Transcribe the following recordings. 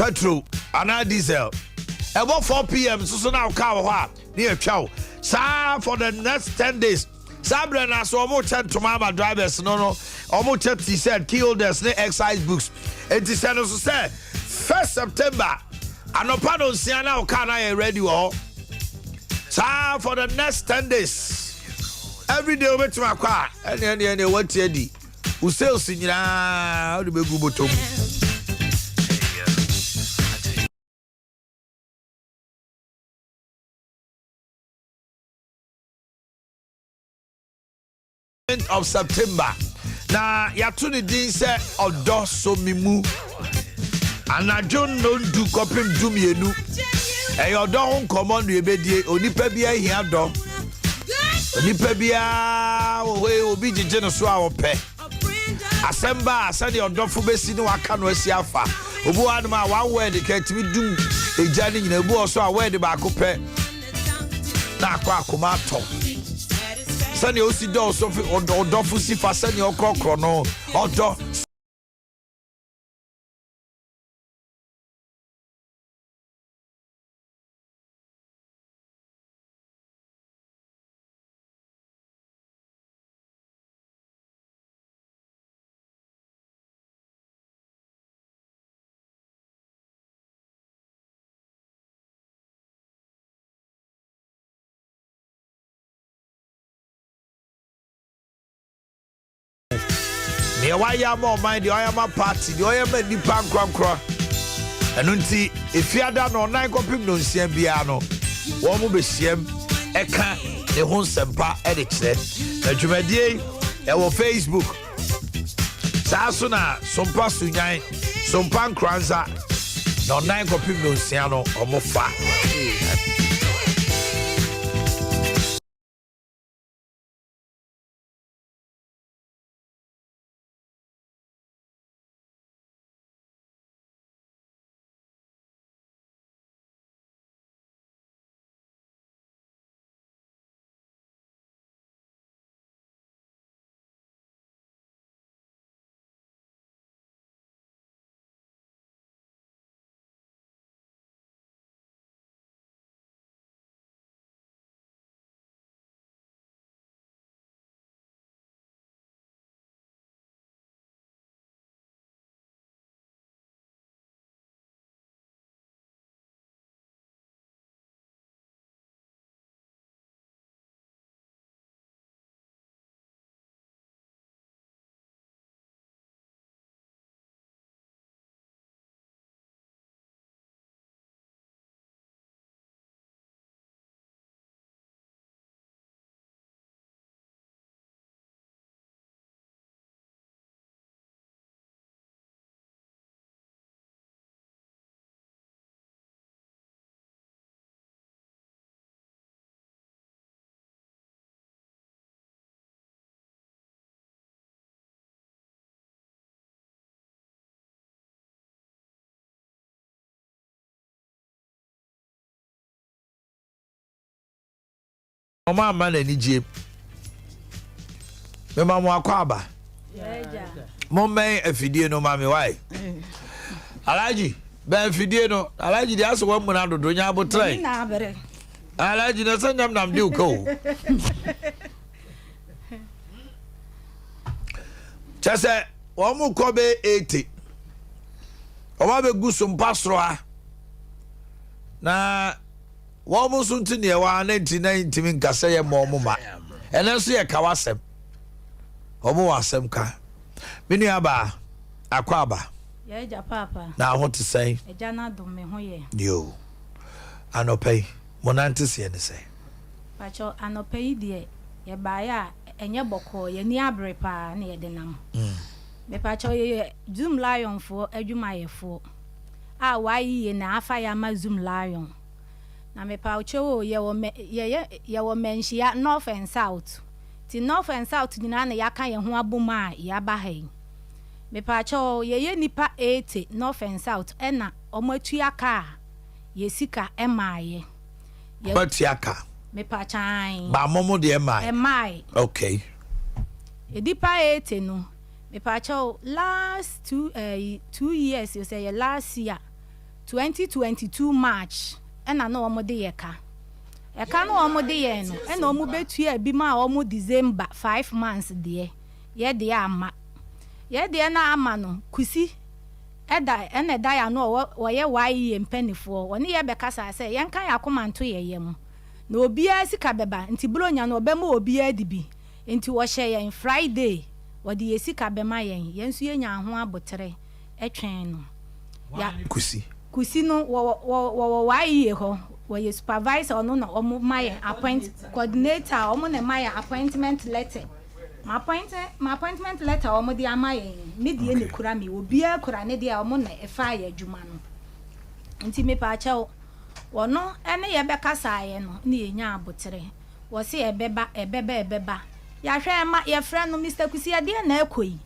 Petrol anaa diesel. Ɛbɔ 4 pm nso so na wo car wɔ hɔ a ne yɛtwa wo. Saa for the next 10 days. Saa berɛ no so wɔn kyɛ ntoma ama drivers no no wɔn kyɛ t-shirt, key holders ne excise books. Enti hyɛ no so sɛ 1st September anɔpa no nsia na wo car no ayɛ ready wɔ hɔ. Saa for the next 10 days. Every day wobɛtumi akɔ a ɛne ɛne ɛne wɔati adi. Wo sales nyinaa wode bɛgu bɔtɔ mu. Of September na yɛato ne din sɛ ɔdɔ so me mu anadwo nnɔndu kɔpem 12. Ɛyɛ ɔdɔ ho nkɔmmɔ no yɛbɛdie. Onipa bi ahia dɔ, onipa biara wɔ hɔ yi obi gyegye no so a ɔpɛ asɛm ba a sɛdeɛ ɔdɔfo bɛsi ne waka no asi afa. Obi wɔ anom a one word ka tumi dum egya no nyina. Obi wɔ so a word baako pɛ na akɔ akoma atɔ. Sɛdeɛ osi dɔ ɔdɔfo si fa, sɛdeɛ ɔkorɔkorɔ no ɔdɔ. Deɛ wayɛ ama ɔman, deɛ ɔyɛ ama party, deɛ ɔyɛ ama nnipa nkorɔnkorɔ. Ɛno nti efiada no ɔnan kɔpem no nsia biara no wɔn mo bɛhyiam ɛka ne ho nsɛmpa ɛde kyerɛ. Na dwumadie yi ɛwɔ Facebook saa so na Sompa Sunyan Sompa Nkoranza na ɔnan kɔpem no nsia no ɔmo fa. Ɔmo amma n'ani gye. Mema mo akɔ aba. Mommɛn afidie no ma me wae. Alhaji, bɛn afidie no. Alhaji deɛ asɛ wamuna dodo nya abotrɛ. Alhaji na sɛ nyam nam de wo ka o. Kyɛ sɛ wɔn mo kɔ bɛyɛ 80. Wɔn abɛgu so mpa soro ha. Na wɔn nso nti neɛ ɛwɔ ha na nti na ntumi nka sɛ yɛ mmɔ wɔn ma. Ɛnɛ nso yɛ ka w'asɛm. Wɔn wɔ asɛm ka. Me nua baa, akɔ aba. Yɛ agya paapa. Na ho te sɛn? Agya no adom me ho yɛ. Yo. Anɔpa yi, mo nante seɛ ne sɛn? Pakyɛ anɔpa yi deɛ yɛbaeɛ a ɛnyɛ bɔkɔɔ, yɛn ani abere paa na yɛde nam. Mepakyɛ yɛyɛ Zoom Lion foɔ adwumayɛfoɔ a wɔayiye na afa yɛ ama Zoom Lion. Na mepakyɛ o yɛwɔ mɛ yɛyɛ yɛwɔ Manhyia North and South. Ti North and South nyinaa na yɛaka yɛn ho abom a yɛaba ha yi. Mepakyɛ o yɛyɛ nipa 80 North and South ɛna wɔn atua kaa yɛ sika ɛmaayɛ. Yɛ Ɔmatua ka. Mepakyɛ ae. Ba mo mo deɛ ɛmae. Ɛmae. Okay. Edipa 80 no, mepakyɛ o last 2 years o sɛ yɛ last year. 2022 March ɛna na wɔn de yɛ ka. Ɛka no wɔn de yɛn no ɛna wɔn bɛtua bi maa wɔn December 5 months deɛ, yɛ deɛ amma. Yɛ deɛ no ama no, Kusi ɛda ɛna ɛda yɛ ano a wɔyɛ YEA mpaninfoɔ, wɔne yɛ bɛkasaa sɛ yɛnka yɛn akoma nto yɛn yam na obiara sika bɛba nti Buronya no ɔbɛma obiara di bi nti wɔhyɛ yɛn Friday wɔde yɛ sika bɛma yɛn, yɛn nso yɛnyaa ho aboterɛ twɛn no. Ya. Kusi. Kusi no wɔwɔ wɔwɔ YEA hɔ, wɔyɛ supervisor ɔno na wɔn ma yɛn appoint coordinator a wɔn na ɛma yɛn appointment letter. M'appointment letter a wɔde ama yɛn yi, me deɛ na ɛkura me, obiara kura ne deɛ a wɔn na ɛfaa yɛn adwuma no. Nti mepaakyɛw, wɔno ne yɛ bɛkasaeɛ no na yɛnyaa aboterɛ. Wɔse ɛbɛba, ɛbɛba, ɛbɛba. Yɛahwɛ ɛma, yɛfrɛ no, Mister Kusi ɛdeɛn na ɛkɔ yi?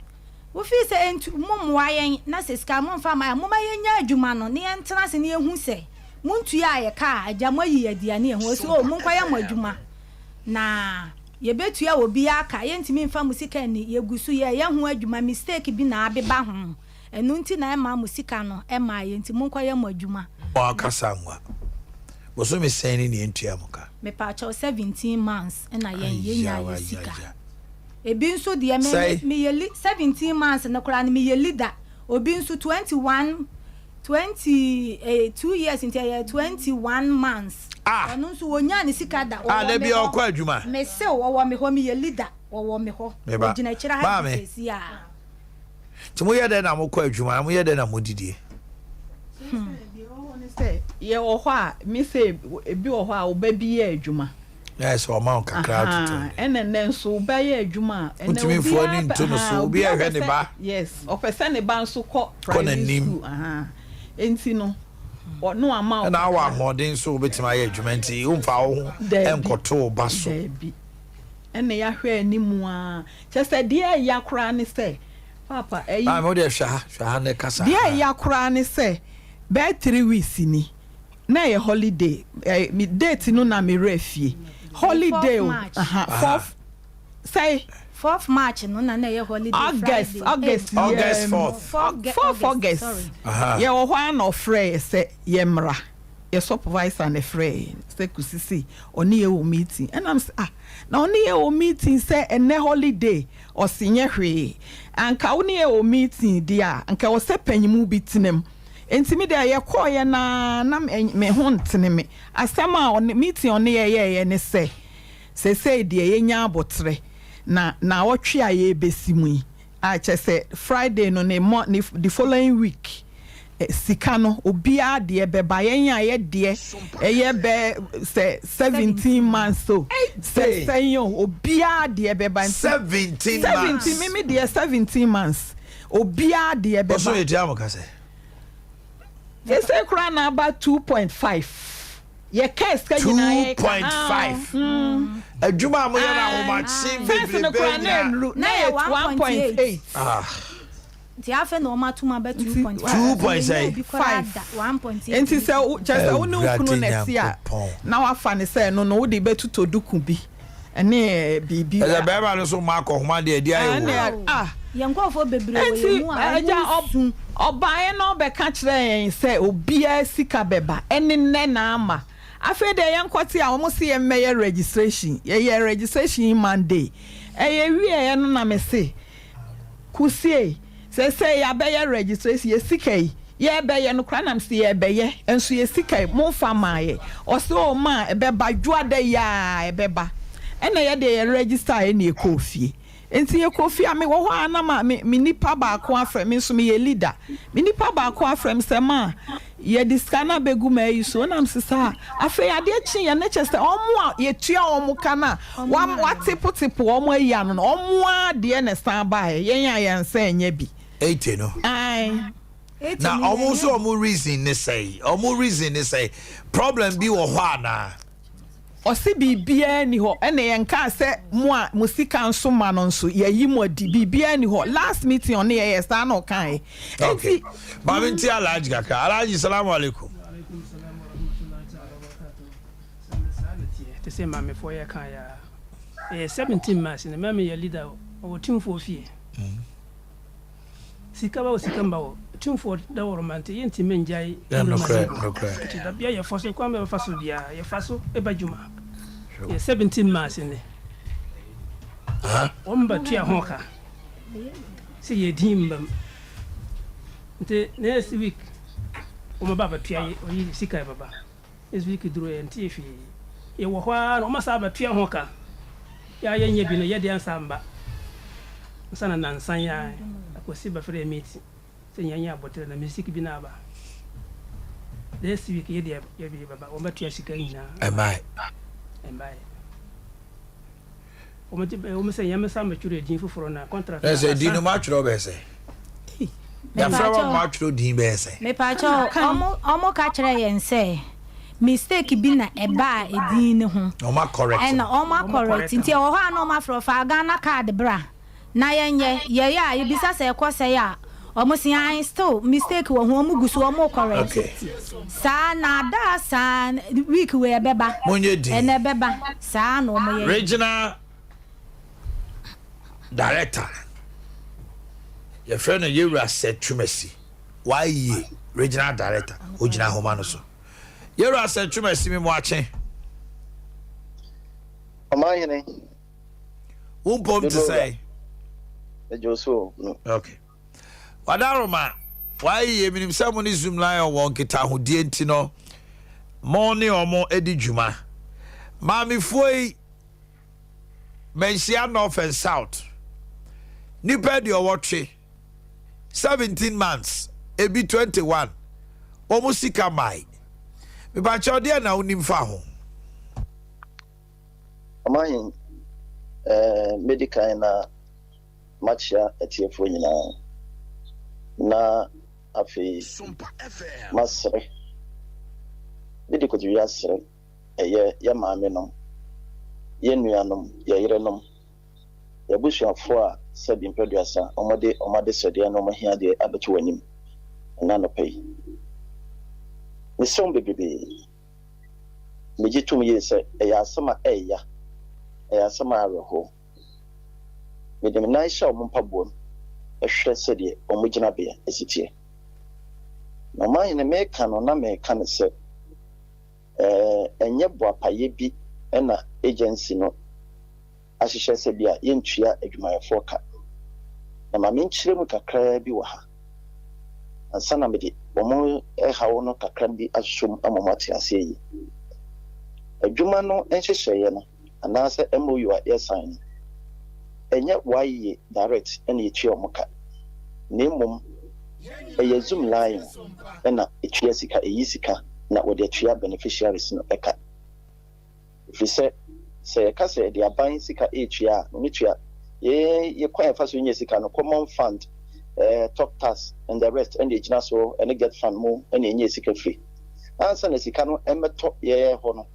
Wofii sɛ ɛntu, mommoa yɛn na sɛ sika momfa mma yɛn a, momma yɛnya adwuma no na yɛntena ase na yɛhu sɛ montuaa yɛ ka a, agya moayi yɛn adi a ne yɛhu. Ɔse oh, monkɔyɛ mo adwuma na. Yɛbɛtua obiara ka, yɛntumi mfa mo sika nni, yɛgu so yɛreyɛ ho adwuma, mistake bi na abeba ho, ɛno nti na ɛmmaa mo sika no mmaa yɛn nti monkɔyɛ mo adwuma. Mo ankasa nwa. Bosome sɛn ni na yɛntua mo ka? Mepaakyɛw 17 months na yɛn yɛnyaa yɛ sika. Ebi nso deɛ me meyɛ li 17 months no koraa no meyɛ leader, obi nso 21 20 eh, 2 years nti ɛyɛ 21 months. Ah! Ɔno nso wɔnyaa ne sika da. Ah, Wɔwɔ da me bi hɔ. ɔkɔ adwuma. Mese wɔwɔ me hɔ, meyɛ leader. Wɔwɔ me hɔ. Me ba. Wɔgyina akyire ha bi Maame. seesei a. Nti moyɛ dɛn na mokɔ adwuma na moyɛ dɛn na modidie? Seesei deɛ ɛwɔ hɔ ne sɛ, yɛwɔ hɔ a, me sɛ ebi wɔ hɔ a, wo ba bi yɛ adwuma. Na ayɛ sɛ ɔma wo kakra atoto Ahaa, deɛ. ɛna nnɛ nso wo ba yɛ adwuma a, ɛnɛ Wontumi mfa obiara w'ani pɛ, nto no so, ahaa, obiara obiara rehwɛ pɛ ne sɛ, ba. yes, ɔpɛ sɛ ne ba nso kɔ Kɔ private n'anim. school, ahaa, enti no, ɔno ama wo Ɛna awɔ kakra. ahoɔden nso wobɛtumi ayɛ adwuma nti womfa wo ho Daabi, nkɔto wo ba so. daabi. Ɛna yɛahwɛ anim ara, kyerɛ sɛ deɛ ɛya koraa ne sɛ, Paapa, ɛyi. Maame wo deɛ hwɛ ha, hwɛ ha na kasa. Deɛ Ahaa. ɛya koraa ne sɛ, bɛyɛ 3 weeks ni, na ɛyɛ holiday, eh, me date no na me werɛ fie. Holiday Fourth o, March. aha, fourth, sɛe? Fourth March no na na ɛyɛ holiday August, Friday. August Eh, August yɛm, 4th. Fourth fourth August, August, sorry. Aha. yɛwɔ hɔ ara na ɔfrɛɛ yɛ sɛ yɛmmra. Yɛ supervisor na ɛfrɛɛ yɛn sɛ Kusi se ɔne yɛ wɔ meeting. Ɛna me sɛ ah, na ɔne yɛ wɔ meeting sɛ ɛnnɛ holiday? Ɔse nyɛ hwee. Anka wo ne yɛ wɔ meeting deɛ a, anka ɛwɔ sɛ panyimu bi tena mu. Enti me deɛ yɛkɔeɛ no ara na me ho ntene me. Asɛm a ɔne, meeting a ɔne yɛ yɛeɛ ne sɛ, seesei deɛ yɛnya aboterɛ, na naawɔtwe a yɛrebɛsi mu yi, a kyerɛ sɛ Friday no ne mɔ, ne the following week, sika no obiara deɛ bɛba. Yɛn a yɛ deɛ ɛyɛ bɛ sɛ 17 months o, sɛ sɛn o, obiara deɛ bɛba. Nti 17 17, months. me me deɛ 17 months. Obiara deɛ bɛba. Bosome tua mo ka sɛ. Seesei koraa na aba 2.5. Yɛkaa sika nyinaa yɛka. 2.5. Adwuma a moyɛ no ahomakye First no bebrebe koraa na nyinaa. ɛnuru. Na Na ɛyɛ yɛ 1.8. Ah. Nti afei na wɔn atum aba 2.5. 2 point Yɛnnya sɛn? obi koraa 5. da 1.8 Nti sɛ wo kyerɛ sɛ wo ne wo Awurade kunu na ɛte a Nyankopɔn. na wafa ne sɛ ɛno no wode bɛtotɔ duku bi ne biribi Ɛsɛ a. bɛrima no so ma akɔhoma deɛ ɛde ayɛ Ɛne o. ah. Yɛn nkurɔfoɔ bebree wɔ Nti yɛn mu a agya wɔn su. ɔbaeɛ na ɔbɛka kyerɛɛ yɛn sɛ obiara sika bɛba ɛne nnɛ na ama. Afei deɛ yɛnkɔte a wɔn se yɛmmɛyɛ registration. Yɛyɛɛ registration yi Monday. Ɛyɛ wieɛ no na mese Kusie seesei yɛabɛyɛ registration yɛ sika yi yɛrebɛyɛ no koraa na mese yɛrebɛyɛ nso yɛ sika yi momfa maa yɛ. Ɔse oo maa ɛbɛba dwoada yi ara ɛbɛba. Ɛna yɛdeɛ yɛ register ɛna yɛkɔɔ fie. Nti yɛkɔɔ fie a mewɔ hɔ a na ma me me nipa baako afrɛ me nso meyɛ leader. Me nipa baako afrɛ me sɛ ma yɛde sika no abɛgu m'ayi so na mese saa. Afei adeɛ kyeeɛ no kyerɛ sɛ wɔn a yɛtua wɔn ka no a wɔatepotepo wɔn ayi ano no wɔn ara deɛ na ɛsan baeɛ yɛn a yɛn nsa annya bi. 80 no. Ae. Na wɔn nso wɔn reason ne sɛn? Wɔn reason ne sɛn? Problem bi wɔ hɔ anaa? Ɔse biribiara nni hɔ ɛna yɛnkaa sɛ mo a mo sika nso ma no nso yɛayi mo adi biribiara nni hɔ last meeting ɔne yɛyɛ saa na ɔkaeɛ Okay. enti Maame nti Alhaji kakra. Alhaji salamu alaikum. Waalaikum salam warahmatullahi ta'ala wabarakatuh. Sɛ me saa na teɛ te sɛ maamefoɔ yɛ kan yɛ a. Ɛyɛ 17 months na mɛmi yɛ leader wɔ tumfoɔ fie. Sika ba wɔ sika mba wɔ. Otumfoɔ dawuroma nti yɛntumi ngyae Yɛ wuram nokorɛ, adwuma. nokorɛ. Nti da biara yɛfɔ so, kwan bɛfa so biara yɛfa so ba dwuma. Yɛ 17 months ni. Wɔn ba tua ho ka sɛ yɛ din mma mu. Nti next week wɔn ba abɛtua yɛ oyi sika bɛba. Next week duru yɛ nte hwee. Yɛwɔ hɔ ara na wɔn asan abɛtua ho ka. Yɛ a yɛnyɛ bi no yɛ deɛ ansa mba. Ansa na nansa yi ara Akwasi bɛfrɛɛ meeting sɛ yɛnyɛ aboterɛ na music bi na aba. Next week yɛ deɛ yɛ bi bɛba wɔn bɛtua sika nyinaa. Ɛmbae. Ɛmbae. Wɔn ti wɔn sɛ yɛn nsa mɛtwerɛ din foforɔ na contract. Ɛ sɛ din no mo atwerɛ bɛyɛ sɛ. Yɛafrɛ wɔn mo atwerɛ din bɛyɛ sɛ. Mepakyɛw, ɔmo ɔmo ka kyerɛ yɛn sɛ mistake bi na ɛbaa edin no ho. Ɔmo akɔrɛct. Ɛna ɔmo akɔrɛct nti ɛwɔ hɔ a na ɔmo afrɛ fa Ghana card bra na yɛnyɛ, yɛyɛ a yɛbisa sɛ ɛkɔ sɛe a ɔmo se ae still mistake wɔ ho ɔmo gu so ɔmo correct. Okay. Saa naadaa saa week wei ɛbɛba. Monyɛ din. Ɛna ɛbɛba saa na ɔmo yɛ. Regional Director yɛfrɛ no Yewura Sir Twumasi YEA Regional Director ogyina ahoma no so. Yewura Sir Twumasi me moakye. Ɔmanhene. Wo mpom te sɛn? Megye so no. Okay. Wadaroma, YEA menim sɛ mo ne Zoom Lion wɔ nkitahodie nti no mo ne ɔmo di dwuma. Maamefoɔ yi Manhyia North and South nnipa aduɔwɔtwe, 17 months, ebi 21, wɔn sika mae. Mepakyɛw deɛ na wonim fa ho? Ɔmanhen, eh, medi kan na makyea atiefoɔ nyinaa, na afei masrɛ, medi kotodwe asrɛ ɛyɛ yɛn maamenom, yɛn nuanom, yɛn yerenom, yɛn abusuafoɔ a sɛbi mprɛduasa wɔde wɔn adesrɛdeɛ ne wɔn ahiadeɛ abɛto w'anim ɛnnɛ anɔpa yi. Mesrɛ mo bebrebe, megye tom yie sɛ ɛyɛ asɛm a ɛɛya, ɛyɛ asɛm a awerɛhoɔ. Mede me nan hyɛ wɔn mpaboam hwɛ sɛdeɛ wɔn gyinabea si teɛ. Na ɔmanhene meka no na meka no sɛ, Ɛnyɛ boapayɛ bi na agency no ahyehyɛ sɛ bi a yɛntua adwumayɛfoɔ ka. Na ma menkyerɛ mu kakraa bi wɔ ha ansa na mede wɔn haw no kakra bi asosɔ mu ama wɔate aseɛ yie. Adwuma no nhyehyɛeɛ no anaasɛ MOU a yɛsign no, ɛnyɛ YEA direct na yɛtua wɔn ka, na mmom ɛyɛ Zoomlion na ɛtua sika, ɛyi sika na wɔde atua beneficiaries no ka. Ɛfiri sɛ, sɛ yɛka sɛ yɛde aban sika retua a, ɛno tua. Yɛn yɛ kwan a yɛfa so nya sika no, common fund, eh, top tax and the rest ɛna ɛgyina so, ɛne get fund mu ɛna yɛnya sika firi. Ansa na sika no mmɛtɔ yɛn hɔ no,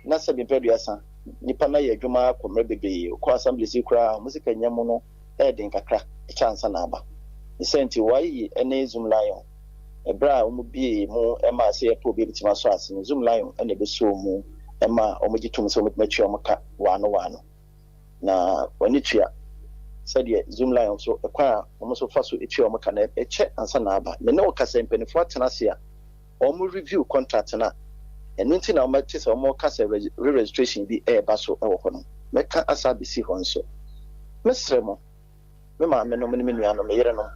na sɛbi mpɛ aduasa, nnipa no ayɛ adwuma akɔ mmerɛ bebree, wokɔ assemblies yi koraa a, wɔn sika nya mu no ɛyɛ den kakra, ɛkyɛ ansa na aba. Ne saa nti, YE ne Zoomlion, ɛberɛ a wɔbuee mu maa sɛ yɛpɛ obi a ɛbɛtumi asɔ ase no, Zoomlion na ɛbɛsɔɔ mu maa wɔgye toom sɛ wɔbɛtumi atua wɔn ka waano waano. Na wɔn ani tua sɛdeɛ Zoomlion nso, ɛkwan a wɔn nso fa so tua wɔn ka no, ɛkyɛ ansa na aba. Me ne wo kasa yi, mpanimfoɔ atena ase a wɔn review contract no a, ɛno nti na wɔte sɛ wɔreka sɛ re-registration bi reba so wɔ hɔ no. Mɛka asa abɛsi hɔ nso. Mɛsrɛ mo, me maamenom ne me nuanom, me yerenom,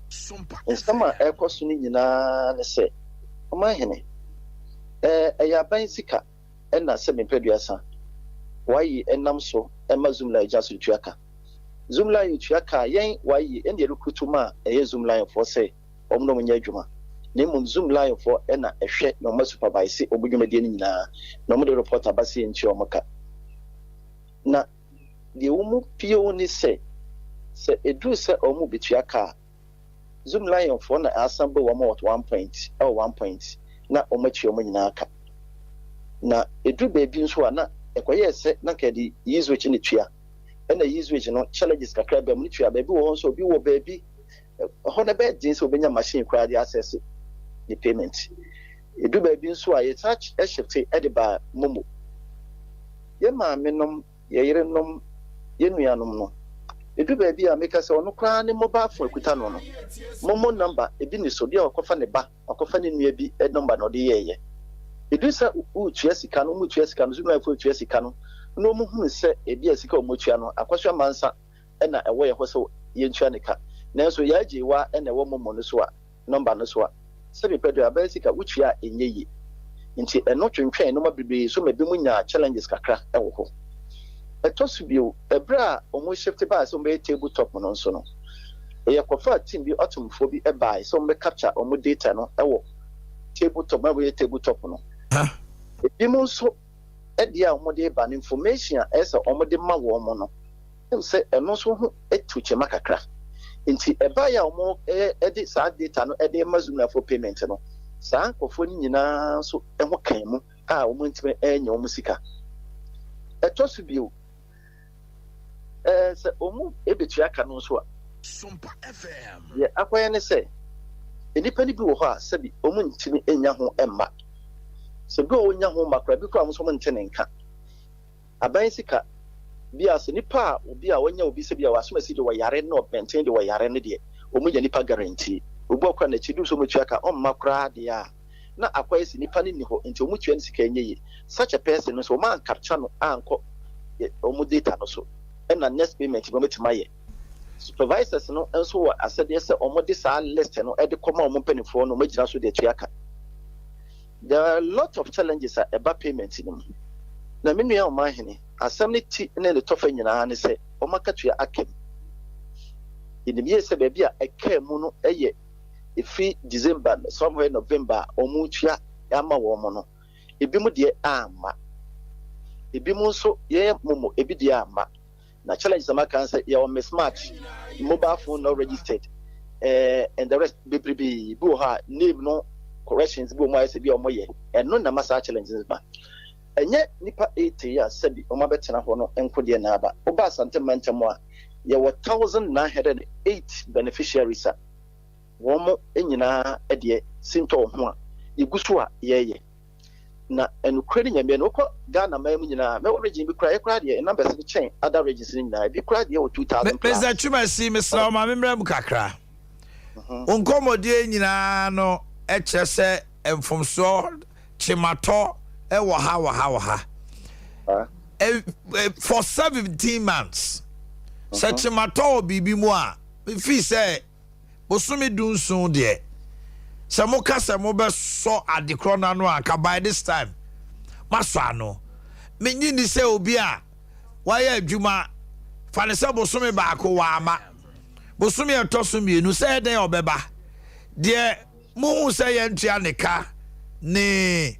nsɛm a ɛrekɔ so no nyinaa ne sɛ, Ɔmanhene, ɛyɛ aban sika na sɛ mempɛ aduasa, wɔayi nam so ma Zoomlion gyina so de tua ka. Zoomlion tua ka a, yɛn wɔayi ɛne yɛrekrutu ma ɛyɛ Zoomlionfoɔ sɛ wɔn na wɔnyɛ adwuma, na mmom Zoomlion foɔ na ɛhwɛ na wɔn supervise wɔn dwumadie no nyinaa, na wɔde report aba sɛ yɛntua wɔn ka. Na deɛ ɛwɔ mu bio ne sɛ, sɛ ɛduru sɛ wɔn rebɛtua ka a, Zoomlion foɔ na assemble wɔn wɔ one point, ɛwɔ one point, na wɔn atua wɔn nyinaa ka. Na ɛduru baabi nso a, na ɛkɔyɛɛ sɛ na nka yɛde Yizwich na ɛtua, ɛna Yizwich no challenges kakra baa mu, ne tua baabi wɔ hɔ nso, obi wɔ baabi Ɛhɔ no ɛbɛyɛ den sɛ obenya machine koraa de asɛse ne payment. Edu baabi nso a yɛsan shifte de ba momo. Yɛn maamenom, yɛn yerenom, yɛn nuanom no, Ɛdu baabi a meka sɛ ɔno koraa ne mobile phone ɛkuta no no, momo number ebi ni so, bi a wakɔfa ne ba, wakɔfa ne nua bi number na ɔde yɛɛyɛ. Ɛdu sɛ woretua sika no, wɔretua sika no, Zoomlion foɔ retua sika no, na wɔhunu sɛ ebi a sika a wɔtua no, Akwaso Amansa na ɛwɔ yɛn hɔ sɛ yɛntua ne ka. Nanso Yaa Gyeiwaa na ɛwɔ momo no so a, nɔmba no so a, sɛbi pɛ do aban sika wotua a ɛnyɛ yie. Nti ɛno twentwɛn nnoɔma bebree so ma binom nyaa challenges kakra wɔ hɔ. Ɛtɔ so bio, ɛberɛ a wɔn shift baa sɛ wɔbɛyɛ table top no nso no, yɛkɔfaa team bi, Autumnfoɔ bi baae sɛ wɔbɛ capture wɔn data no wɔ table top, ma wɔyɛ table top no. Ebinom nso deɛ a wɔde reba no, information a ɛyɛ sɛ wɔde ma wɔn no, Wonim sɛ ɛno nso ho tu kyema kakra. Nti ɛbaeɛ a wɔde saa data no de rema Zoomlion for payment no, saa nkurɔfoɔ no nyinaa nso ho kaa mu a wɔantumi annya wɔn sika. Ɛtɔ so bio, sɛ wɔbɛtua ka no nso a, deɛ akɔyɛ ne sɛ, nnipa no bi wɔ hɔ a sɛbi wɔntumi nnya ho mma. Sɛ bi wɔ hɔ wɔnya ho mma koraa, bi koraa wɔn nso wɔnte ne nka. Aban sika, bi a sɛ nipa a obi a wanya obi sɛ bi a w'asomasi deɛ ɔyare na ɔbɛnten deɛ ɔyare no deɛ wɔn nya nipa guarantee. Obi wɔ koraa n'akyi duru sɛ wɔn tua ka ɔmma koraa deɛ a na akɔyɛ sɛ nipa no nni hɔ nti wɔn tua no sika ɛnyɛ yie. Such a person no nso wɔn an capture no ankɔ wɔn data no so ɛna next payment bi wɔn bɛtumi ayɛ. Supervisors no nso wɔ asɛdeɛ sɛ wɔn de saa list no de kɔma wɔn mpanimfoɔ na wɔn agyina so de atua ka. There are a lot of challenges a ɛba payment no mu. Na me nua Ɔmanhene, asɛm no ti ne ne tɔfa nyinaa ne sɛ wɔn akatua aka mu. Yɛnim yie sɛ baabi a ɛkaa mu no yɛ ɛfiri December somewhere November a wɔretua ama wɔn no, ebinom deɛ amma. Ebinom nso yɛn momo ebi deɛ amma. Na challenges a maka sɛ yɛwɔ mismatch, mobile phone not registered, eh, and the rest bebrebe bi wɔ hɔ a name no corrections bi wɔ mu ayɛ sɛ bi a wɔyɛ ɛno na ma saa challenges no ba. Ɛnyɛ nipa 80 yi a sɛbi wɔn abɛtena hɔ no nko deɛ na aba. Woba Asante mantam a yɛwɔ 1908 beneficiaries a wɔn nyinaa deɛ sintɔ ho a yɛgu so a yɛreyɛ. Na nokorɛ ne Nyame no, wokɔ Ghana man mu nyinaa, mɛwɔ region bi koraa, yɛ koraa deɛ numbers no kyɛn other regions no nyinaa, ebi koraa deɛ wɔ 2000 plus. Mister Twumasi, mesrɛ wo ma me mmra mu kakra. Wo nkɔmmɔdie nyinaa no kyerɛ sɛ mfomsoɔ, kyematɔ wɔ ha, wɔ ha, wɔ ha. For 17 months, sɛ kyematɔ wɔ biribi mu a, mefii sɛ Bosome dunson deɛ, sɛ moka sɛ mobɛsɔ adekorɔ no ano a, anka by this time moasɔ ano. Mennye nni sɛ obi a wayɛ adwuma, fa no sɛ bosome baako wamma, bosome a ɛtɔ so mmienu sɛ ɛdɛn a ɔbɛba. Deɛ mohu sɛ yɛntua ne ka ne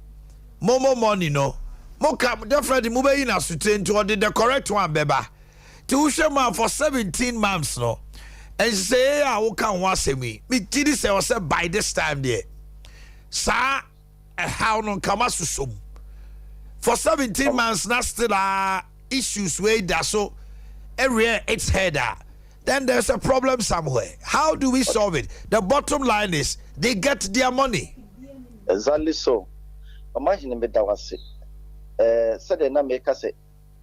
momo money no, moka definitely mobɛyi no asotire nti ɔde the correct one bɛba. Nti wohwɛ mu a for 17 months no nhyehyɛeɛ a woka ho asɛm yi megye di sɛ ɔsɛ by this time deɛ saa ɛhaw no nka masosɔ mu for 17 months na still a issues wei da so rear its head a then there's a problem somewhere. How do we solve it? The bottom line is they get their money. Exactly so. Ɔmanhene meda wo ase. Eh, sɛdeɛ na meka sɛ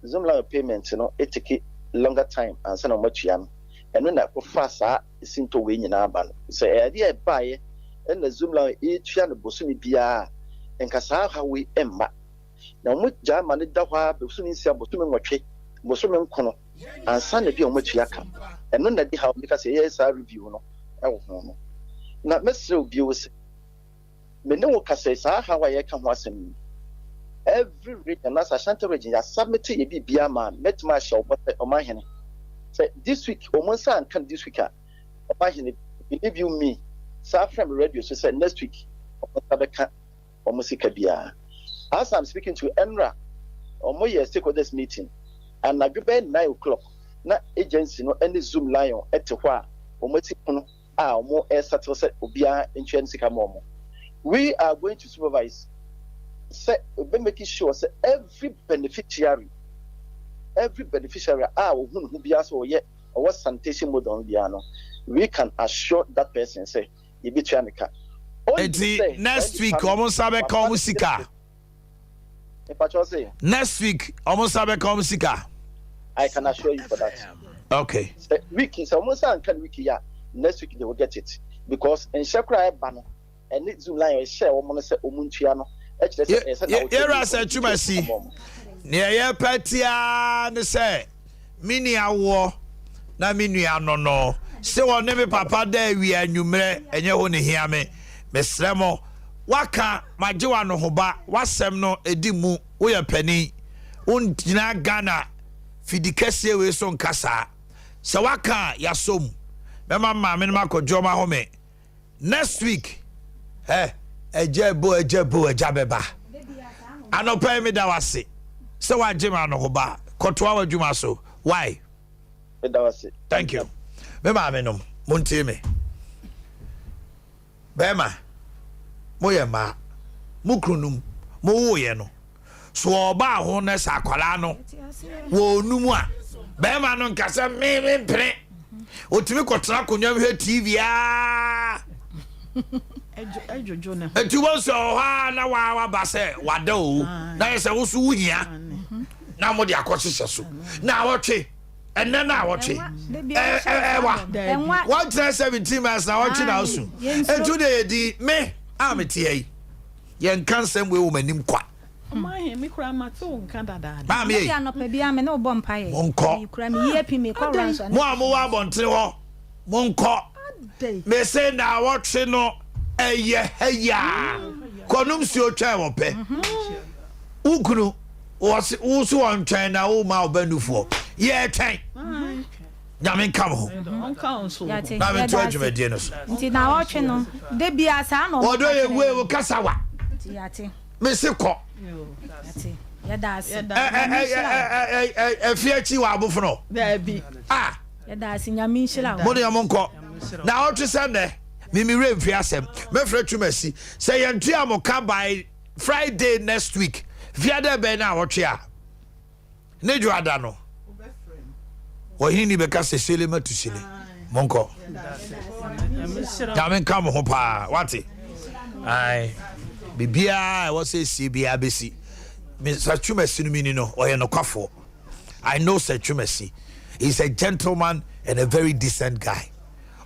Zoomlion payment no take longer time ansa na wɔatua no, ɛno na ɛkɔfaa saa sintɔ wei nyinaa ba no. Sɛ ɛyɛ adeɛ a ɛbaeɛ na Zoomlion retua no bosome biara a, nka saa haw wei mma. Na wɔgyaa ma no da hɔ ara bosome nsia, bosome nwɔtwe, bosome nkono ansa na bi a wɔatua ka. Ɛno na ɛde haw meka sɛ yɛyɛ saa review no wɔ ho no. Na mɛsrɛ wo bio sɛ, Me ne wo kasa yi, saa haw a yɛreka ho asɛm yi, every region anaasɛ Ashanti region, yɛasubmit yɛ biribiara ma a, mɛtumi ahyɛ wo bɔ sɛ Ɔmanhene, sɛ this week, wɔn nsa anka no this week a, Ɔmanhene, believe you me, saa frɛ me radio so sɛ next week, wɔn nsa bɛka wɔn sika biara. As I'm speaking to you, ɛnora, wɔyɛ stakeholders meeting, anadwo bɛyɛ 9 o'clock, na agency no ne Zoom Lion te hɔ a wɔasi pono a wɔn ɛresettle sɛ obiara ntua ne sika ma wɔn. We are going to supervise sɛ ebe make sure sɛ every beneficiary a ohun ne ho biara sɛ ɔyɛ ɔwɔ sanitation model no biara no, we can assure that person sɛ yɛbɛtua ne ka. Eti next week wɔn nsa bɛka wɔn sika. Mpakyɛw sɛ. Next week wɔn nsa bɛka wɔn sika. I can assure you for that. Okay. Sɛ week yi sɛ wɔn nsa anka no week yi a next week they will get it because nhyɛ koraa ɛba no ɛne zoom line ɛhyɛ wɔn no sɛ wɔn ntua no ɛkyerɛ sɛ ɛyɛ sɛ na wɔtwa Yɛwura sɛ Twumasi, nea yɛpɛ tiaa ne sɛ me nua woɔ na me nua no no sɛ wɔne me papa da awia anwummerɛ ɛnyɛ hɔ ne hia me. Mesrɛ mo, waka magye w'anohoba, w'asɛm no ɛdi mu, woyɛ panin, wongyina Ghana fidi kɛseɛ wei so nka saa. Sɛ waka a, yɛasɔ mu. Mɛma maame no makɔgye wɔn ahome. Next week, eh, agya bo, agya bo, agya bɛba. Anɔpa yi meda wo ase sɛ woagye me anohoba. Kɔtoa w'adwuma so. Why? Meda wo ase. Thank you. Me maame nom, montie me. Bɛɛma, moyɛ mmaa, mo kununom, mo woeɛ no, so ɔɔbaa ho na sɛ akwadaa no wɔ onum a, bɛɛma no nka sɛ me me mpene. Otumi kɔtena akonnwa mu hwɛ TV aa. Eti wɔn sɛ ɔhɔ a na waa waba sɛ wada o, na yɛ sɛ woso wohia na mo de akɔhyehyɛ so. Na awɔtwe. Ɛnɛ na awɔtwe ɛwa wɔntena 17 miles na awɔtwe na asu nti wode yɛ di me a meteɛ yi yɛnka nsɛm wei wɔ m'anim kwa. Maame ei, monkɔ. Mo a mowɔ abɔntene hɔ, monkɔ. Mese na awɔtwe no ɛyɛ hayaa. Kɔnom nsuo twɛn wɔ pɛ. Wo kunu wɔse wo so wɔntwɛn na wo ma ɔba nufoɔ yɛtwɛn nyame nka mo ho na mento adwumadie no so. Nti na ɔtwe no da bia saa na ɔdɔ yɛ wue wo kasa wa mese kɔ ɛfi akyi wɔ abofono ah mo deɛ mo nkɔ na ɔtwe sɛ nnɛ mimi werɛ mfi asɛm mɛfrɛ twumasi sɛ yɛntua mo ka by Friday next week fiada bɛn na awɔtwe a ne dwoada no ɔhene ni bɛka sɛ sele matu sele monkɔ nyame nka mo ho paa wate ae biribiaa ɛwɔ sɛ ɛsie biaa bɛsi Mr. Twumasi no mini no ɔyɛ nokwafoɔ I know Sir Twumasi he's a gentleman and a very decent guy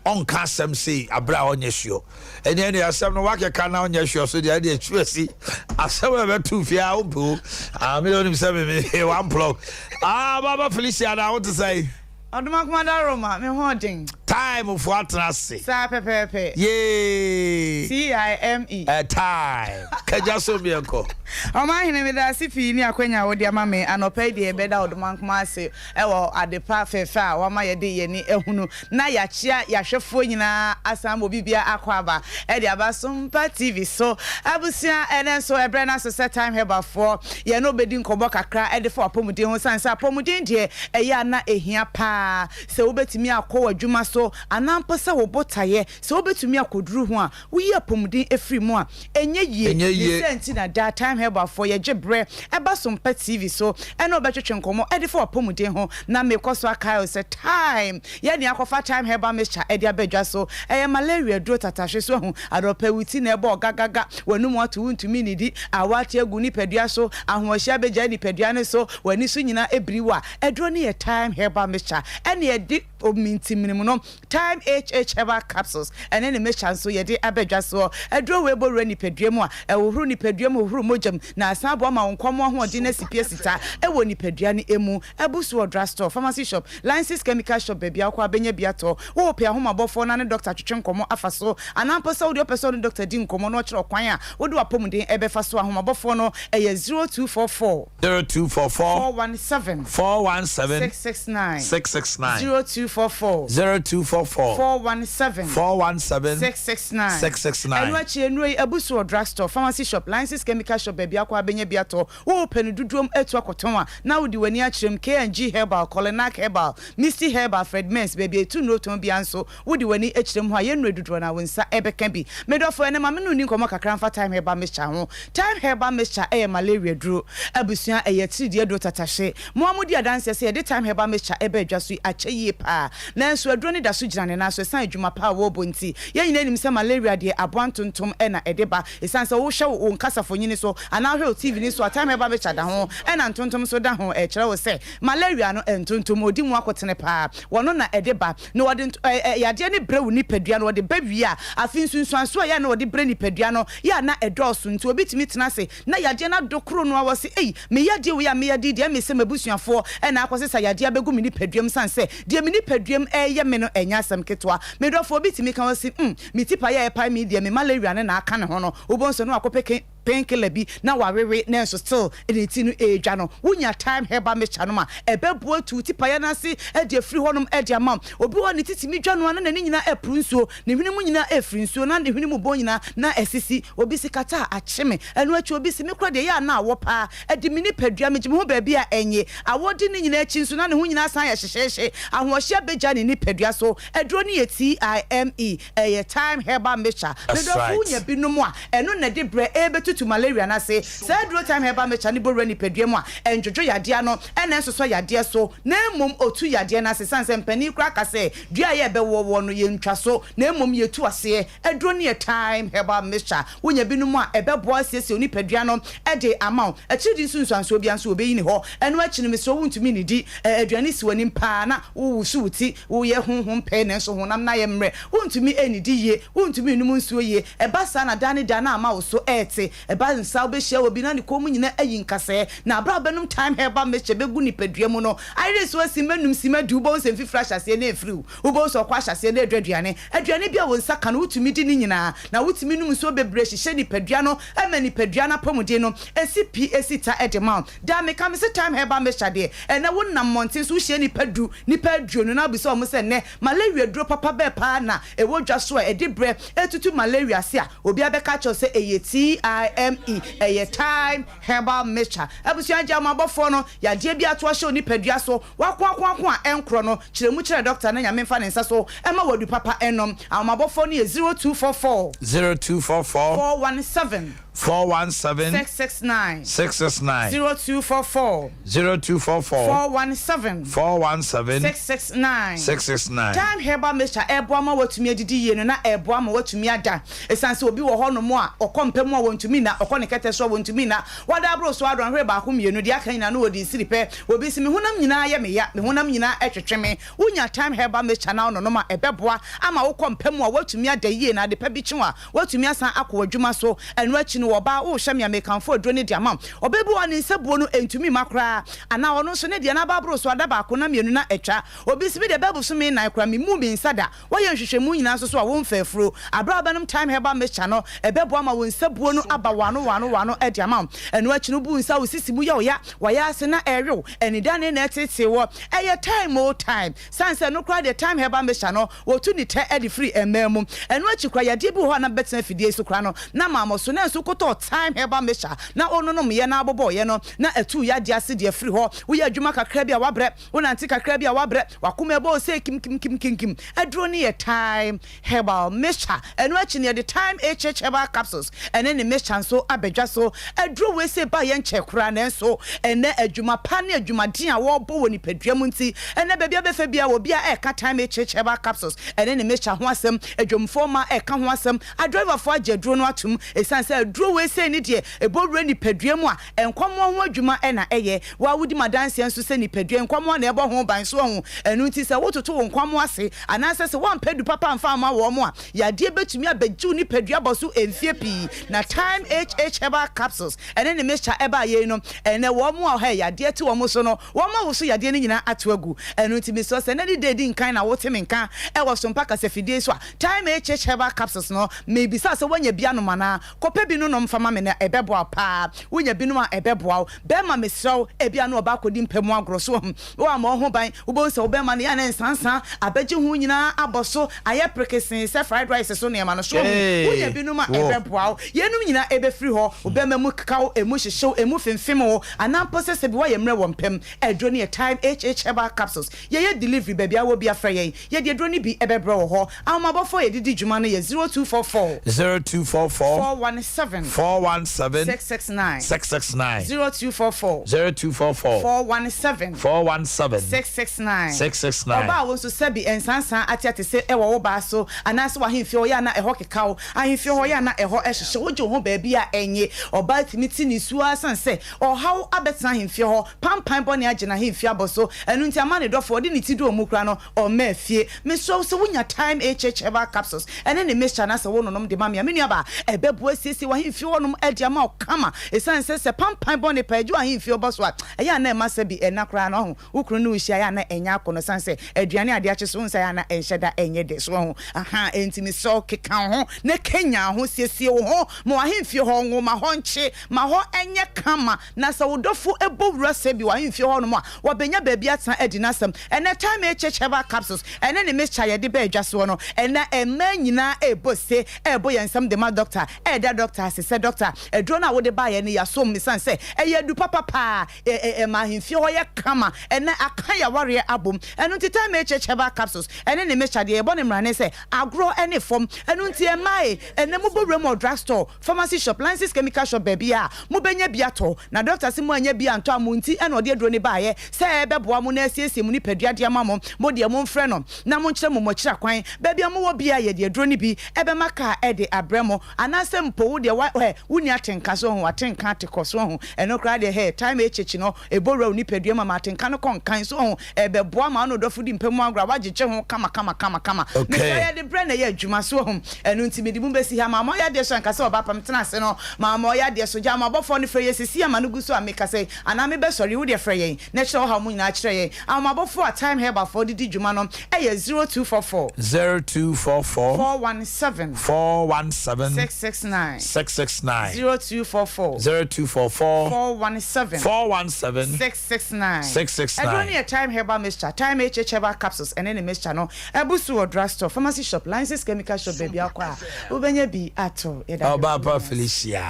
ɔnka asɛm sei aberɛ a ɔnyɛ sure ɛneɛ ne asɛm no wakeka na ɔnyɛ sure so deɛ ɛdeɛ twi asi asɛm a ɛbɛto fie a wompɛ o ah me onim sɛ me me one plug ah baba Felicia na wote sɛ Ɔdomankoma da Roma, me ho ɔden. Time fo atena ase. Saa pɛpɛɛpɛ. Yee. T-I-M-E. Eh, time. Kagya so meɛnkɔ. Ɔmanhene, meda ase pii ne akwanya a wode ama me anɔpa yi deɛ yɛbɛda Ɔdomankoma ase wɔ adepa fɛfɛ a wama yɛde yɛn ani ahunu na yɛakyea yɛahwɛfoɔ nyinaa asan ama obi biara akɔ aba de aba Sompa TV so. Abusua, ɛnɛ nso ɛberɛ no aso sɛ Time Herbal foɔ yɛne wo bɛdi nkɔmmɔ kakra de fa w'apɔmuden ho sane sɛ apɔmuden deɛ ɛyɛ a na ɛhia paa sɛ wobɛtumi akɔ w'adwuma so anaa mpo sɛ wo botaeɛ sɛ wobɛtumi akɔduru ho a Woyi apɔmuden firi mu a, ɛnyɛ yie. Ɛnyɛ Ne yie. saa nti na daa Time Herbal foɔ yɛgye berɛ ba Sompa TV so ɛne wo bɛtwetwe nkɔmmɔ de fa w'apɔmuden ho. Na mekɔ so akae wo sɛ Time, yɛ nea akɔfa Time Herbal Mixture de aba dwa so. Ɛyɛ malaria aduro tatahwe. So ahu? Adɔpɛ wo ti na ɛbɔ wo gagaga, w'anum ato wontumi nnidi, awɔ ate agu wo nipadua so, ahoɔhye abɛgyae nipadua no so, w'ani so nyinaa ɛbiri wo a, aduro no yɛ Time Herbal Mixture. Ɛne ɛde omintimini mu no Thyme HH Herbal Capsules ɛne ne mixture nso yɛde aba dwa soɔ. Aduro wei bɔ wura nipadua mu a, ɛhohoro nipadua mu, hohoro mogya mu, na asan aboa ma wo nkwammoa ahoɔden no asi pi asi ta wɔ nipadua no mu. Abu so wɔ drugstore, pharmacy shop, licensed chemical shop baabi a wokɔ a bɛnya bi atɔ. Worepɛ ahomabɔfoɔ na ne dɔkta atwetwe nkɔmmɔ afa so anaa mpo sɛ wodeɛ wopɛ sɛ wo ne dɔkta di nkɔmmɔ na ɔkyerɛ wo kwan a wode w'apɔmuden bɛfa so a, ahomabɔfoɔ no ɛyɛ 0244. 0244 417 417 669 669 0244 0244 417 417 669 669. Ɛno akyi nnuro yi abu so wɔ drug store, pharmacy shop, licensed chemical shop baabi akɔ abɛnya bi atɔ. Worepɛ no dodoɔm atu akɔtɔn a, na wode w'ani akyerɛ mu, K&G Herbal, Kolinak Herbal, Misty Herbal, Fred Mens, baabi a yɛtu nnuro tɔn biara nso Wode w'ani kyerɛ mu hɔ a, yɛn nnuro dodoɔ no ara, wo nsa bɛka bi. Me dɔfo, ɛnnɛ ma me ne wo nni nkɔmmɔ kakra mfa Thyme Herbal Mixture ho. Thyme Herbal Mixture yɛ malaria duro. Abusua, ɛyɛ atiridii aduro tatahye. Mo ara modi adanseɛ sɛ yɛde Thyme Herbal Mixture ba adwa so yi akyɛ yie pa ara. paa. Nanso aduro no da so gyina ne nan so ɛsiane adwuma pa a wɔrebɔ nti. Yɛn nyinaa nim sɛ malaria deɛ aboa ntontom na ɛde ba. Ɛsiane sɛ wohwɛ wo nkasafonini so anaa wohwɛ wo TV no so a, time herbal mixture da ho ɛna ntontom nso da ho. Ɛkyerɛ wo sɛ malaria no ntontom ɔdi mu akotene paa. Wɔno na ɛde ba. Na wɔde nto ɛ ɛ yadeɛ no brɛ wo nipadua no, wɔde ba wie a, afei nsunsuansoɔ a ɛyɛ a na wɔde brɛ nipadua no yɛ a na ɛdɔɔso. Nti obi tumi tena ase na yadeɛ no adɔ koro no a, wɔse ei, me yadeɛ wei a meyade yi deɛ ɛme sɛ m'abusuafoɔ na akɔsesa yadeɛ abɛgu me nipaduam sane sɛ deɛ me nipaduam ɛreyɛ me no ɛnyɛ asɛm ketewa. Me dɔfoɔ, obi tumi ka ɔse mm, me ti paeɛ a ɛpae me yi deɛ me malaria no na aka ne ho no, wobɛhu sɛ na wakɔpɛ pain killer bi na wawewe nanso still ne ti no ɛredwa no. Wonya thyme herbal mixture nom a, ɛbɛboa atu wo ti paeɛ no ase de afiri hɔnom de ama wo. Obi wɔ hɔ a ne ti tumi dwa no a na n'ani nyinaa ɛreporo nsuo, ne hwene mu nyinaa ɛrefiri nsuo na ne hwene mu bɔn nyinaa na asisi. Obi se kata a akye me. Ɛno akyi obi se me koraa deɛ ɛyɛ a na awɔ paa de me nipadua, megye me ho baabi a ɛnye. Awɔ di ne nyinaa akyi nso na ne ho nyinaa san yɛ hyehyeehye. Ahoɔhyeɛ bɛgya ne nipadua so. Aduro no yɛ TIME. Ɛyɛ Thyme Herbal Mixture. Me That's dɔfo right. wonya bi nom a, ɛno na ɛde brɛ ɛrebɛtutu malaria no ase. Saa aduro Thyme Herbal Mixture no bɔ wura nipadua mu a, ɛndwodwo yadeɛ ano, ɛna ɛnsosɔ yadeɛ so, na mmom ɔtu yadeɛ no ase. Ɛsiane sɛ mpanin koraa ka sɛ, dua a yɛrebɛwɔ woɔ no, yɛntwa so, na mmom yɛtu aseɛ. Aduro no yɛ Thyme Herbal Mixture. Wonya bi nom a, ɛbɛboa asiesie wo nipadua no de ama wo. Akyiridi nsunsuansoɔ biara nso wɔbɛyi ne hɔ. Ɛno akyi no, mesrɛ wo wontumi nnidi. Aduane si w'anim paa na wowoso wo ti. Woyɛ honhom pɛ nanso honam no ayɛ mmerɛ. Wontumi nnidi yie, wontumi nnom nsuo yie. Ɛba saa na daa ne daa na ama wo so rete. Ɛba nsa wobɛhyia obi na ne kɔn mu nyinaa ayi nkasɛɛ. Na berɛ a wobɛnom Thyme Herbal Mixture bɛgu nipadua mu no, ayere so asi mma num simma du, wobɛhu sɛ mfifire ahyɛ aseɛ na ɛrefiri wo. Wobɛhu sɛ ɔkɔ ahyɛ aseɛ na ɛredɔ aduane. Aduane bi a wo nsa ka no wotumi di ne nyinaa. Na wotumi nom nsuo bebree hyehyɛ nipadua no ma nipadua no apɔmuden no si pi si ta de ma wo. Daa meka mese Thyme Herbal Mixture deɛ ɛnnɛ wonam mmɔnten so wohyia nnipa du, nnipa aduonu na wobisa wɔn sɛ nnɛ malaria duro papa bɛn paa na ɛwɔ dwa so a ɛde berɛ retutu malaria ase a, obiara bɛka akyerɛ wo sɛ ɛyɛ TIME, ɛyɛ Thyme Herbal Mixture. Abusua gyae wɔn abɔfoɔ no, yadeɛ bi ato ahyɛ wo nipadua so, woakoakoako a ɛnkorɔ no, kyerɛ mu kyerɛ dɔkta na Nyame mfa ne nsa so mma wo adu papa nnom. Ahomabɔfoɔ no yɛ 0244. 0244. 417. 417. 669. 669. 0244. 0244. 417. 417. 669. 669. Thyme herbal mixture ɛboa ma woatumi adidi yie no na ɛboa ma woatumi ada. Ɛsiane sɛ obi wɔ hɔnom a ɔkɔ mpa mu a wɔntumi nna, ɔkɔ ne kɛtɛ so a wɔntumi nna, wada aboro so ara dɔnhwere baako mmienu, deɛ aka nyinaa no ɔdi nsiri pɛ. Obi se me honam nyinaa yɛ me ya, me honam nyinaa ɛtwetwe me. Wonya Thyme herbal mixture na wononom a ɛbɛboa ama wokɔ mpa mu a woatumi ada yie na adepa bi kye wo a Woatumi asan akɔ w'adwuma so. Ɛno akyi no, ɔbaa, worehwɛ me a, merekamfo aduro no de ama wo. Ɔbaa bi wɔ hɔ a, ne nsa buo no, ɛntumi mma koraa. Anaa ɔno nso, ne deɛ no aba aboro so ada baako na mmienu na atwa. Obi nso, me deɛ, bɛyɛ bosome nnan koraa, memmuu me nsa da. Woayɛ nhwehwɛmu nyinaa nso so a, womfa afuro. Berɛ a wobɛnom Thyme Herbal Mixture no, ɛbɛboa ma wo nsa buo no aba wano wano wano de ama wo. Ɛno akyi no, wobu wo nsa a, wo sisi mu yɛ wo ya, w'ayaase na ɛrewe wo, anidane na ɛreteetee wo. Ɛyɛ thyme o, thyme. Sane sɛ ɛno koraa deɛ, Thyme Herbal Mixture no, Wɔtu ne tɛ de firi mmaa mu. Ɛno akyi koraa, yadeɛ bi wɔ hɔ a na bɛtena afidie yi so koraa no, na mammɔ so. Nanso wokɔtɔɔ Thyme Herbal Mixture na wononomyɛ na wobobɔeɛ no, na ɛtuu yadeɛ ase deɛ firi hɔ. Woyɛ adwuma kakra bi a, woabrɛ. Wonante kakra bi a, woabrɛ. W'akoma ɛbɔ wo sɛ kimkimkimkimkim. Aduro no yɛ Thyme Herbal Mixture. Ɛno akyi no, yɛde Thyme HH Herbal Capsules ne ne mixture nso aba dwa so. Aduro wei sei baeɛ nkyɛe koraa, nanso ɛnnɛ adwuma pa ne adwumaden a wɔrebɔ wɔ nipadua mu nti, Ɛnnɛ, baabi a wobɛfa biara, obiara reka Thyme HH Herbal Capsules ne ne mixture ho asɛm, adwamfoɔ mmaa reka ho asɛm, adrɔivafoɔ agye aduro no atom ɛsiane sɛ aduro wei sei ne deɛ ɛbɔ wura nipadua mu a, nkwammoa ho adwuma na ɛyɛ. Wo ara wodi m'adanseɛ nso sɛ nipadua nkwammoa na ɛbɔ ho ban, so wahu? Ɛno nti sɛ wototo wo nkwammoa ase anaasɛ sɛ woampɛ adu papa amfa amma wɔn a, yadeɛ bɛtumi abɛgye wo nipadua bɔ so mfeɛ pii. Na Thyme HH Herbal Capsules ne ne mixture ɛbaa yei no, ɛnnɛ wɔn a ɔha yadeɛ te wɔn so no, Wɔama wo so yadeɛ no nyinaa ato agu. Ɛno nti mesrɛ sɛ nnɛ ne da edi nkan na wote me nka wɔ Sompa kasafidie yi so a, Thyme HH Herbal Capsules no, mebisa sɛ woanya bi anom anaa? Kɔpɛ bi no nom fa ma me na ɛbɛboa wo paa. Wonya bi nom a ɛbɛboa wo. Bɛrima mesrɛ wo, ebia ne ɔbaa kɔdi mpa mu agorɔ so wahu. Woammɔ wo ho ban, wobɛhu sɛ wo bɛrima no yɛ a na nsansa abɛgye ho nyinaa abɔ so ayɛ prekesee sɛ fried rice so nneɛma no. So wahu? Wonya bi nom a ɛbɛboa wo. Yeinom nyinaa ɛbɛfiri hɔ. Wo bɛrima mu keka wo, emu hyehye wo, emu femfem wo. Anaa mpo sɛ sɛbi woayɛ mmerɛ wɔ mpam. Aduro no yɛ Thyme HH Herbal Capsules. Yɛyɛ delivery baabi a wowɔ biara frɛ yɛn. Yɛde aduro no bi bɛbrɛ wɔ hɔ. Ahomabɔfoɔ a yɛde di dwuma no yɛ 0244. 0244. 417. 7. 417 669. 669. 0244. 0244. 417. 417. 669. 669. Ɔbaa a wo nso sɛbi nsansan ate ate se ɛwɔ wo baa so anaasɛ w'ahemfie hɔ yɛ a na ɛhɔ keka wo, ahemfie hɔ yɛ a na ɛhɔ hyehye wo, wogye wo ho baabi a ɛnye. Ɔbaa tumi te nisuo ara sane sɛ ɔhaw abɛtena ahemfie hɔ, pampan bɔne agye n'ahemfie abɔ so, ɛno nti ama ne dɔfo ɔde ne ti dɔ mu koraa no ɔmmaa fie. Mesrɛ wo sɛ wonya Thyme HH Herbal Capsules ɛne ne mixture na sɛ wononom de ma me a, me nuabaa, ɛbɛboa asiesie w'ahemfie hɔnom de ama wo kama. Ɛsiane sɛ sɛ pampan bɔne paa gye w'ahemfie hɔ bɔ so a, ɛyɛ a na ɛma sɛbi ɛna koraa no, wahu, wo kunu ne wo hyia ɛyɛ a na ɛnyɛ akɔnnɔ ɛsiane sɛ aduane a ade akye so, wohu sɛ ɛyɛ a na ɛnhyɛ da ɛnyɛ dɛ, so wahu? Ahaa, enti mesrɛ wo keka wo ho na kanyan wo ho, siesie wo ho ma w'ahemfie hɔ nwo, ma hɔ nkye, ma hɔ nyɛ kama. Na sɛ wo dɔfo bɔ wura sɛ bi wɔ ahemfie hɔnom a, wabenya baabi atena adi n'asɛm. Ɛnnɛ, Time HH Herbal Capsules ne ne mixture a yɛde ba adwa soɔ no, ɛnnɛ mmaa nyinaa rebɔ se, rebɔ yɛn nsam de ma dɔkta, reda dɔkta ase sɛ, Dɔkta, aduro no a wode baeɛ no, yɛasom esiane sɛ ɛyɛ adu papa paa, ɛma ahemfie hɔ yɛ kama, ɛnnɛ aka yɛn awareɛ abom. Ɛno nti, Time HH Herbal Capsules ne ne mixture deɛ, yɛbɔ no mmrane sɛ agorɔ ne fam. Ɛno nti, mmaa e, ɛnnɛ mobɔ wuram wɔ drugstore, Pharmacy shop, Lances chemical shop baabiaa a mobɛnya bi atɔ. Na doctor se moannya bi antɔ a mo nti na ɔde aduro no baeɛ sɛ ɛbɛboa mo na asiesie mo nipadua de ama mo. Mo deɛ momfrɛ no na monkyerɛ mo moakyira kwan. Baabi a mowɔ biaa yɛde aduro no bi bɛma car de abrɛ mo. Anaasɛ mpo wo deɛ wa hɛ wonni atenka so ho, atenka atekɔ so ho. Ɛno koraa deɛ hɛ time HH no ɛbɔ wura wo nipadua mu ama atenka no kɔ nkan so ho. Ɛbɛboa ma wo ne wo dɔfo di mpa mu agorɔ a woagyegye ho kama kama kama kama. Okay. Mesrɛ yɛde brɛ na ɛyɛ adwuma so wahu. Ɛno nti mede mo bɛsi ha. Maa moayɛ adeɛ so anka sɛ ɔbaa pa metena ase no. Maa moayɛ adeɛ so. Gyaa mo abɔfoɔ no frɛ yɛn seesei ama no gu so a mekasa yi. Anaa mebɛsɔre yi, wo deɛ frɛ yɛn na kyerɛ wo haw mu nyinaa kyerɛ yɛn. Ahomabofoɔ a Time Herbalfoɔ de di dwuma no yɛ 0244. 0244. 417. 417. 669. 669. 0244. 0244. 417. 417. 669. 669. Aduro no yɛ Thyme Herbal Mixture, Thyme HH Herbal Capsules ɛne ne mixture no abu so wɔ drug store, pharmacy shop, licensed chemical shop baabi akɔ a wobɛnya bi atɔ. Yɛda Ɔbaa pa Felicia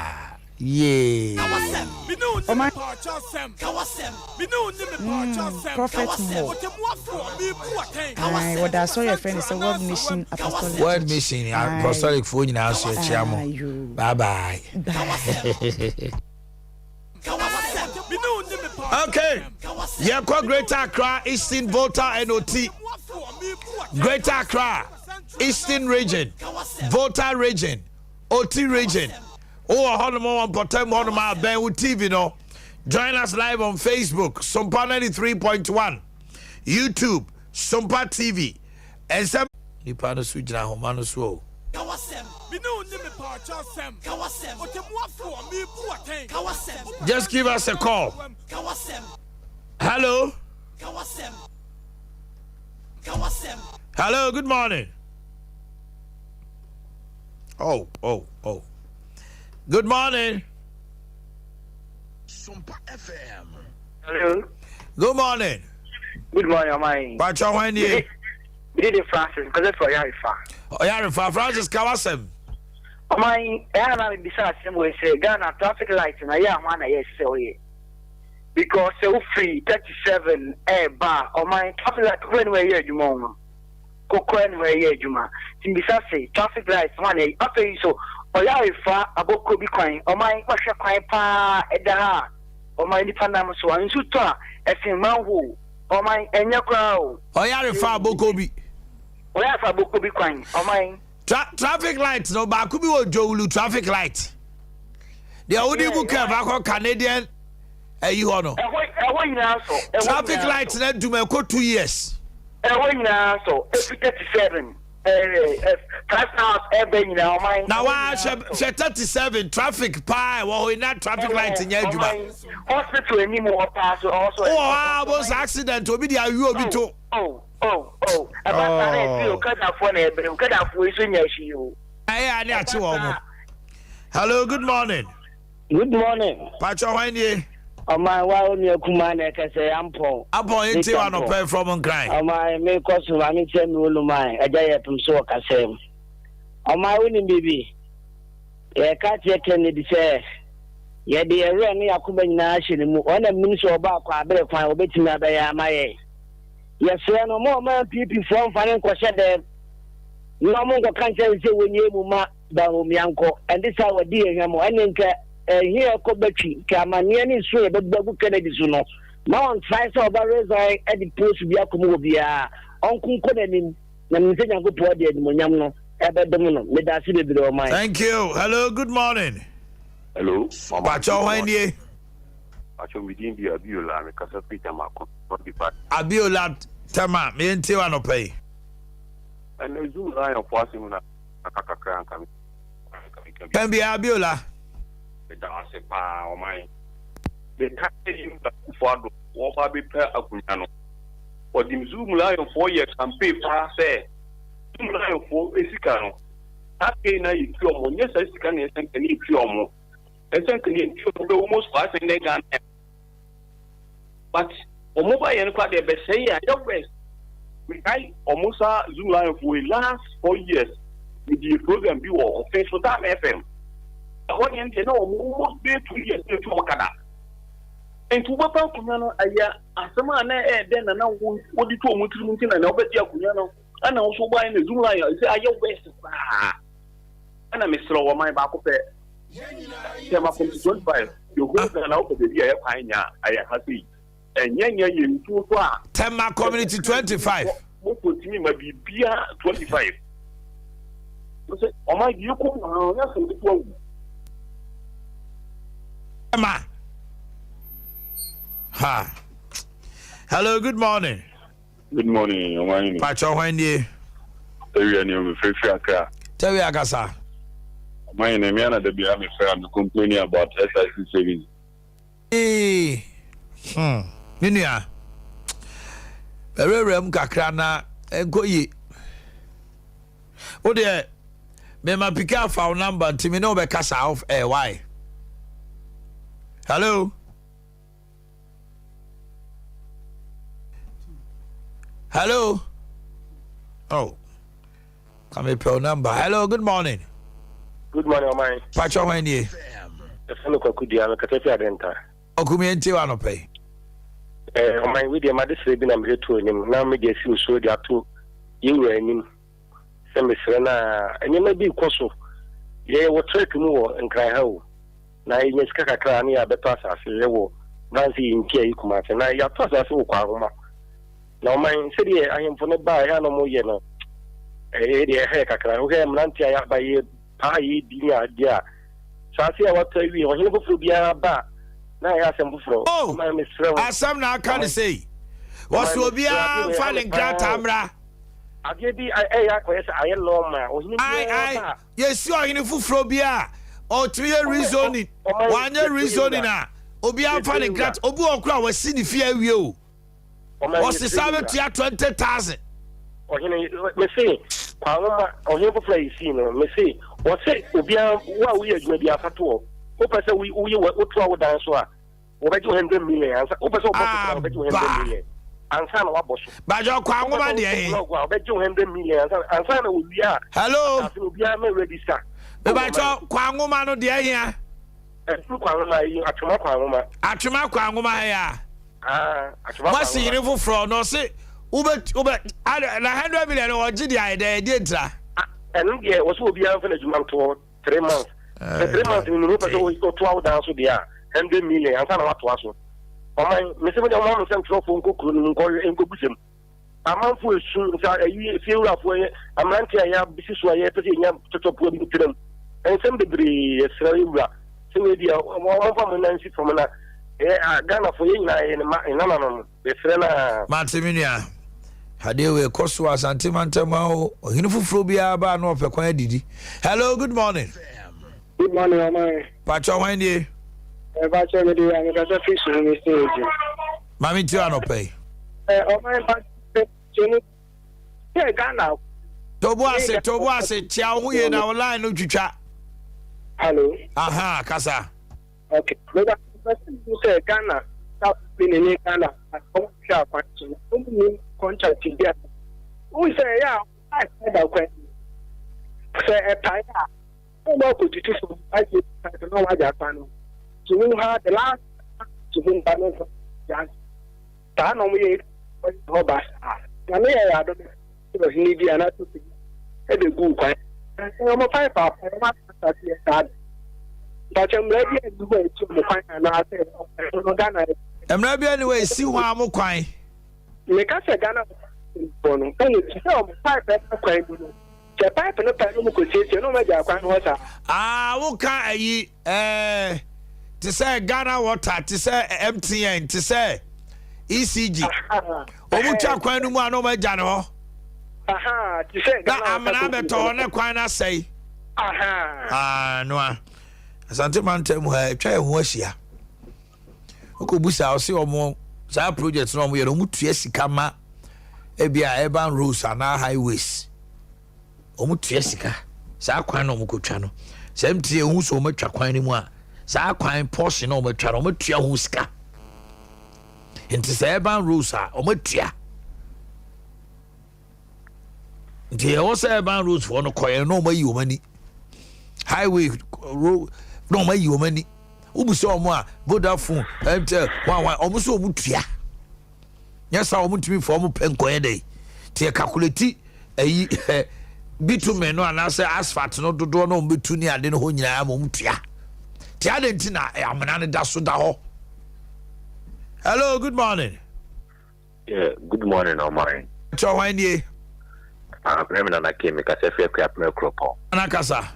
yee. Ɔman mm, Prophet Mo. Aye, wɔda asɔre a yɛfrɛ no sɛ World Mission Apostolic World Church. Mission Aye. Apostolic foɔ nyinaa so yɛkyia mo. Aye, yoo. Bye bye. Bye. Okay, yɛkɔ Greater Accra Eastern Volta and Oti. Greater Accra Eastern Region, Volta Region, Oti Region. Wowɔ hɔnom wɔ mpɔtam hɔnom a bɛn wo TV no. Join us live on Facebook, Sompa 93.1, YouTube, Sompa TV. Nsɛm. Nipa no so gyina ahoma no so o. Just give us a call. Hello. Hello, good morning. Oh, oh, oh. Good morning. Hello. Good morning. Good morning, Omai. Pacho hwan nie? Mede de Francis, nkɔsɛ fɛ ɔyarefa. Ɔyarefa Francis ka w'asɛm. Ɔman, ɛyɛ na mebisa asɛm wei sɛ Ghana traffic light na yɛ ahoa na yɛ ɛsɛ sɛ ɔyɛ. Because sɛ wofiri 37 ɛɛba a, ɔman traffic light kɔkɔɛ ne wɔyɛ adwuma o. Kɔkɔɛ ne wɔyɛ adwuma. Nti mbisa se traffic light ho na ɛyɛ. Afei nso ɔyarefa abɔkɔ bi kwan, ɔman wɔhwɛ kwan paa ɛda ha a, ɔman nipa nam so a nsu tɔ a ɛsen manhole. Ɔman, ɛnyɛ koraa o. Ɔyarefa aboko bi. Ɔyarefa aboko bi kwan, ɔman. Tra traffic light no baako bi wɔ Jowulu traffic light. Deɛ wode bu curve akɔ Canadian ayi hɔ no. Ɛhɔ ɛhɔ nyinaa sɔ. Traffic light na dum ɛkɔ 2 years. Ɛhɔ nyinaa sɔ. Efi 37 ɛɛ 5 hours ɛbɛ nyinaa ɔman. Na waa hwɛ hwɛ 37 traffic paa ɛwɔ hɔ na traffic light nyɛ adwuma. Hospital anim hɔ paa so ɛhɔ so. Wɔ hɔ a bo sa accident obi de awi obi to. Oh oh oh ɛba saa na ɛsi okadafoɔ na ɛbɛrɛ okadafoɔ yi so nya ahyi o. Ɛyɛ a ne akye wɔn mo. Hello, good morning. Good morning. Pacho hwan nie? Ɔman wa onua kumaa na ɛkɛsɛ Ampɔn. Ampɔn yɛn ti wa nɔpɛ from Nkran. Ɔman mi kɔ so maame kyerɛ mi oluman ɛgya yɛ pem so wɔ kasa mu. Ɔman wonim biribi? Yɛka kyerɛ Kennedy sɛ yɛde yɛn werɛ ne yɛn akoma nyinaa ahyɛ ne mu. Ɔna menim sɛ ɔba akɔ abere kwan wɔbɛtumi abɛyɛ ama yɛn. Yɛsrɛ no ma ɔma NPP foɔ mfa ne nkɔhyɛ dɛm na ɔmo nkɔka nkyɛn sɛ wɔnyɛ mu ma. Bawumia nkɔ, ɛnte saa a wadi yɛn hwammɔ. Ɛnneɛ nka ɛhe a ɛkɔ bɛtwi, nka amanneɛ ne nsuo a yɛbɛbu agu Kennedy so no, ma ɔntrae sɛ ɔbɛ resign de post bi akɔ mu wɔ biara, ɔnko nkɔ n'anim, na menim sɛ Nyankopɔn de animuonyam no ɛbɛdom no. Medaase bebree ɔman. Thank you. Hello, good morning. Hello, mama. Pacho hwan nie? Pacho me din di Abiola, me kasa firi Tema Constituency. Abiola Tema, me ntie wa nɔpɛ yi. Ɛnɛ Zoom Lion fo asɛm na aka kakra anka me anka meka bi. Kan biara Abiola. Meda wo ase paa ɔman. Meka sɛ Yewura Akufo Addo wɔba abɛpɛ akonwa no ɔde Zoom Lion foɔ yɛ campaign paa sɛ Zoom Lion foɔ sika no saa pay na yɛtua ɔmo nyɛ saa sika na ɛsɛ nka ne yɛtua ɔmo ɛsɛ nka ne yɛtua ɔmo bɛ almost 500 Ghana but wɔn ba yɛn kora deɛ bɛsɛe a yɛ west mekae wɔn saa zoom lion fo yi last 4 years medi program bi wɔ ɔfin so time FM ɛhɔ deɛ deɛ na wɔn almost bɛyɛ 2 years na etu wɔn kada nti wobɛpa akonnwa no ɛyɛ asɛm a na ɛyɛ dɛ na na wɔde to wɔn tirim nti na na wɔbɛgye akonnwa no ɛna wɔn nso wɔayɛ na zoom lion sɛ ayɛ west koraa ɛna mesrɛ wɔn man baako pɛ Tema Community 25 the whole Ghana wopɛ baabi a ɛyɛ kwan nya a ɛyɛ ha sei ɛnyɛ nyɛ yɛ nsuo so a Tema Community 25 moto tumi ma biribia 25 sɛ ɔma yie kɔ mu ha ɔnyɛ asɛm ketewa wu. Tema ha hello, good morning. Good morning, ɔman. Pacho hwan nie? Tawia ni omi firifiri Accra. Tawia akasa. Ɔman ni mi ana dabi a mi fɛ a mi complaining about SIC savings. Ee, me nua. Bɛwurawura mu kakra na nkɔ yie. Wo deɛ, mema pika afa wo number nti me ne wo bɛkasa off air, why? Hello? Hello? Oh. Come here, your number. Hello, good morning. Good morning, Omai. Pacho hwan nie? Ɛfɛ no Kwaku Dua, mekasa fi Adenta. Ɔkumi nti wa no pɛ. Eh, ɔman, wei deɛ made srɛ bi na mede to anim na mede asi osuo de ato yɛwura anim sɛ mesrɛ no a nneɛma bi rekɔ so. Yɛwɔ trek mu wɔ Nkran ha o. Na yɛnya sika kakra a na yɛabɛtɔ asase wɔ Branse yi nkyɛn yi Kumase. Na yɛatɔ asase wɔ Kwahoma. Na ɔman, sɛdeɛ ahemfo no baa ɛyɛ a na wɔyɛ no, ɛyɛ deɛ ɛha yɛ kakra. Wohwɛ mmerante a yɛaba yɛ paa a yɛredi ne adeɛ a, saase a wɔatɔ awie, ɔhene foforɔ biara ba a, na ɛyɛ asɛm foforɔ. Oh, Ɔman, mesrɛ wo. asɛm na aka ne sei. Ɔman, Wɔsɛ mesrɛ wo, adeɛ obiara wei mfa ɛha ne me paa nkrataa o. mmra. Adeɛ bi ɛyɛ akɔyɛ sɛ ayɛ normal. Ɔhene Ai, biara ai, ba a, yɛsi ɔhene foforɔ bi a ɔtumi yɛ rezoning. Wanyɛ rezoning a, obiara mfa ne nkrataa. Obi wɔ kora a wasi ne fie awie o. Ɔsesa bɛtua 20,000. Ɔhene, mese, Kwanwoma, ɔhene foforɔ a yɛsii no, mese, wɔse obiara, wo a woyɛ adwuma biara fa to hɔ. Wopɛ sɛ woyɛ wotoa wo dan so a, wɔbɛgye wo 100 million ansa. Wopɛ sɛ wobɔ so koraa, wɔbɛgye wo 100 million ansa na wabɔ so. Bàjọ́ Kwanwoma deɛ he? Wopɛ sɛ wobɔ blog a, wɔbɛgye wo 100 million ansa na wɔwie a. Hello. Asase no obiara mɛ register. Bàjọ́ Kwanwoma no deɛ hia? Ɛduru Kwanwoma yi, Atwoma Kwanwoma. Atwoma Kwanwoma ha ya. Ah, Atwoma Wasi Kwanwoma. yere foforɔ na ɔse wobɛ wobɛ na 100 million ɔgye deɛ ayɛ dɛ ɛdeɛ ntira. Ɛno deɛ wɔsɛ obiara mfa n'adwuma ntoɔ 3 months. Sɛ 3 months no mu wopɛ sɛ wotoa wo dan so deɛ a, 100 million ansa na woatoa so. Ɔman, mese mo deɛ ɔma mo sɛ ntwerɛfoɔ nkɔ kuro no mu nkɔhwɛ nkɔbusɛm. Amanfoɔ esu nsa ayi efiewurafoɔ yɛ mmeranteɛ a yɛabisi so a yɛpɛ sɛ yɛnya tɔtɔpoa bi tena mu. Nsɛm bebree yɛsrɛ ewura sɛ wei deɛ wɔmfa mo nan nsi fam na ɛyɛ Ghanafoɔ yɛn nyinaa yɛ ne ma ne nananom yɛsrɛ no a. Mate me nua. Adeɛ wei ɛkɔ so Asante mantam ha o. Ɔhene foforɔ biara ba a na ɔpɛ kwan adidi. Hello, good morning. Good morning, ɔman. Pacho hwan nie? Pacho me de amekasa firi Suhum Eastern Region. Maame ti anɔpɛ yi. Ɔman pacho no sɛ Ghana. Tobo ase, tobo ase, tia wo ho yie na wo line no twitwa. Hello. Aha, kasa. Okay. Meba sɛ Ghana bi ne ne Ghana ɔmo hwɛ akwan so na ɔmo nim contract bi a. Wohu sɛ ɛyɛ a ɛda kwan sɛ ɛpae a wɔn akɔtutu fam agye pipe na wɔagye akwan no Suhum ha, the last Suhum ba no nso ya saa na wɔn yɛ hɔ ba saa na ne yɛ yɛ adom ɔhene bi anaasɛ bi ɛbɛgu kwan. Wɔn pipe apae, wɔn asase yɛ saa de. Mpakyɛ mmara bi a ɛni hɔ a ɛsi wɔn kwan anaasɛ ɛno no Ghana. Mmara bi ani hɔ a ɛsi hɔ a mo kwan. Meka sɛ Ghana foɔ no ɛna ti sɛ wɔn pipe ɛda kwan mu no sɛ pipe no pae no wɔn kɔ siesie na wɔn agya kwan no hɔ saa. Ah woka ayi ɛɛ te sɛ Ghana water te sɛ MTN te sɛ ECG wɔn twa kwan no mu a na wɔn agya no hɔ. Na amena abɛtɔ hɔ na kwan no asɛe. Ah noa Asante mantam ha atwa yɛn ho ahyia. Wokɔbu saa ɔse wɔn saa project no wɔn yɛ no wɔn tua sika ma ebi a urban roads anaa highways. Wɔn tua sika saa kwan na wɔn kɔtwa no sɛ MTA ehu sɛ wɔn atwa kwan no mu a saa kwan portion na wɔn atwa no wɔn atua ho sika nti sɛ urban roads a wɔn atua nti ɛwɔ sɛ urban roads foɔ no kɔɛ na wɔn ayi wɔn ani highway road na wɔn ayi wɔn ani wobu sɛ wɔn a Vodafone MTN wɔn a wɔn nso wɔn tua. Nyɛ saa wɔn ntumi nfa wɔn pɛ nkɔyɛ dɛ. Nti yɛ calculate ayi ɛ bitumen no anaasɛ asphalt no dodoɔ na wɔn bɛtu ne ade no hɔ nyinaa ma wɔn tua. Nti adɛn nti na amena no da so da hɔ? Hello, good morning. Yeah, good morning, Omar. Kyɛ hwan nie? Ah, me nana ke me kasa fi akua pɛmɛ kuropɔn. Nana kasa.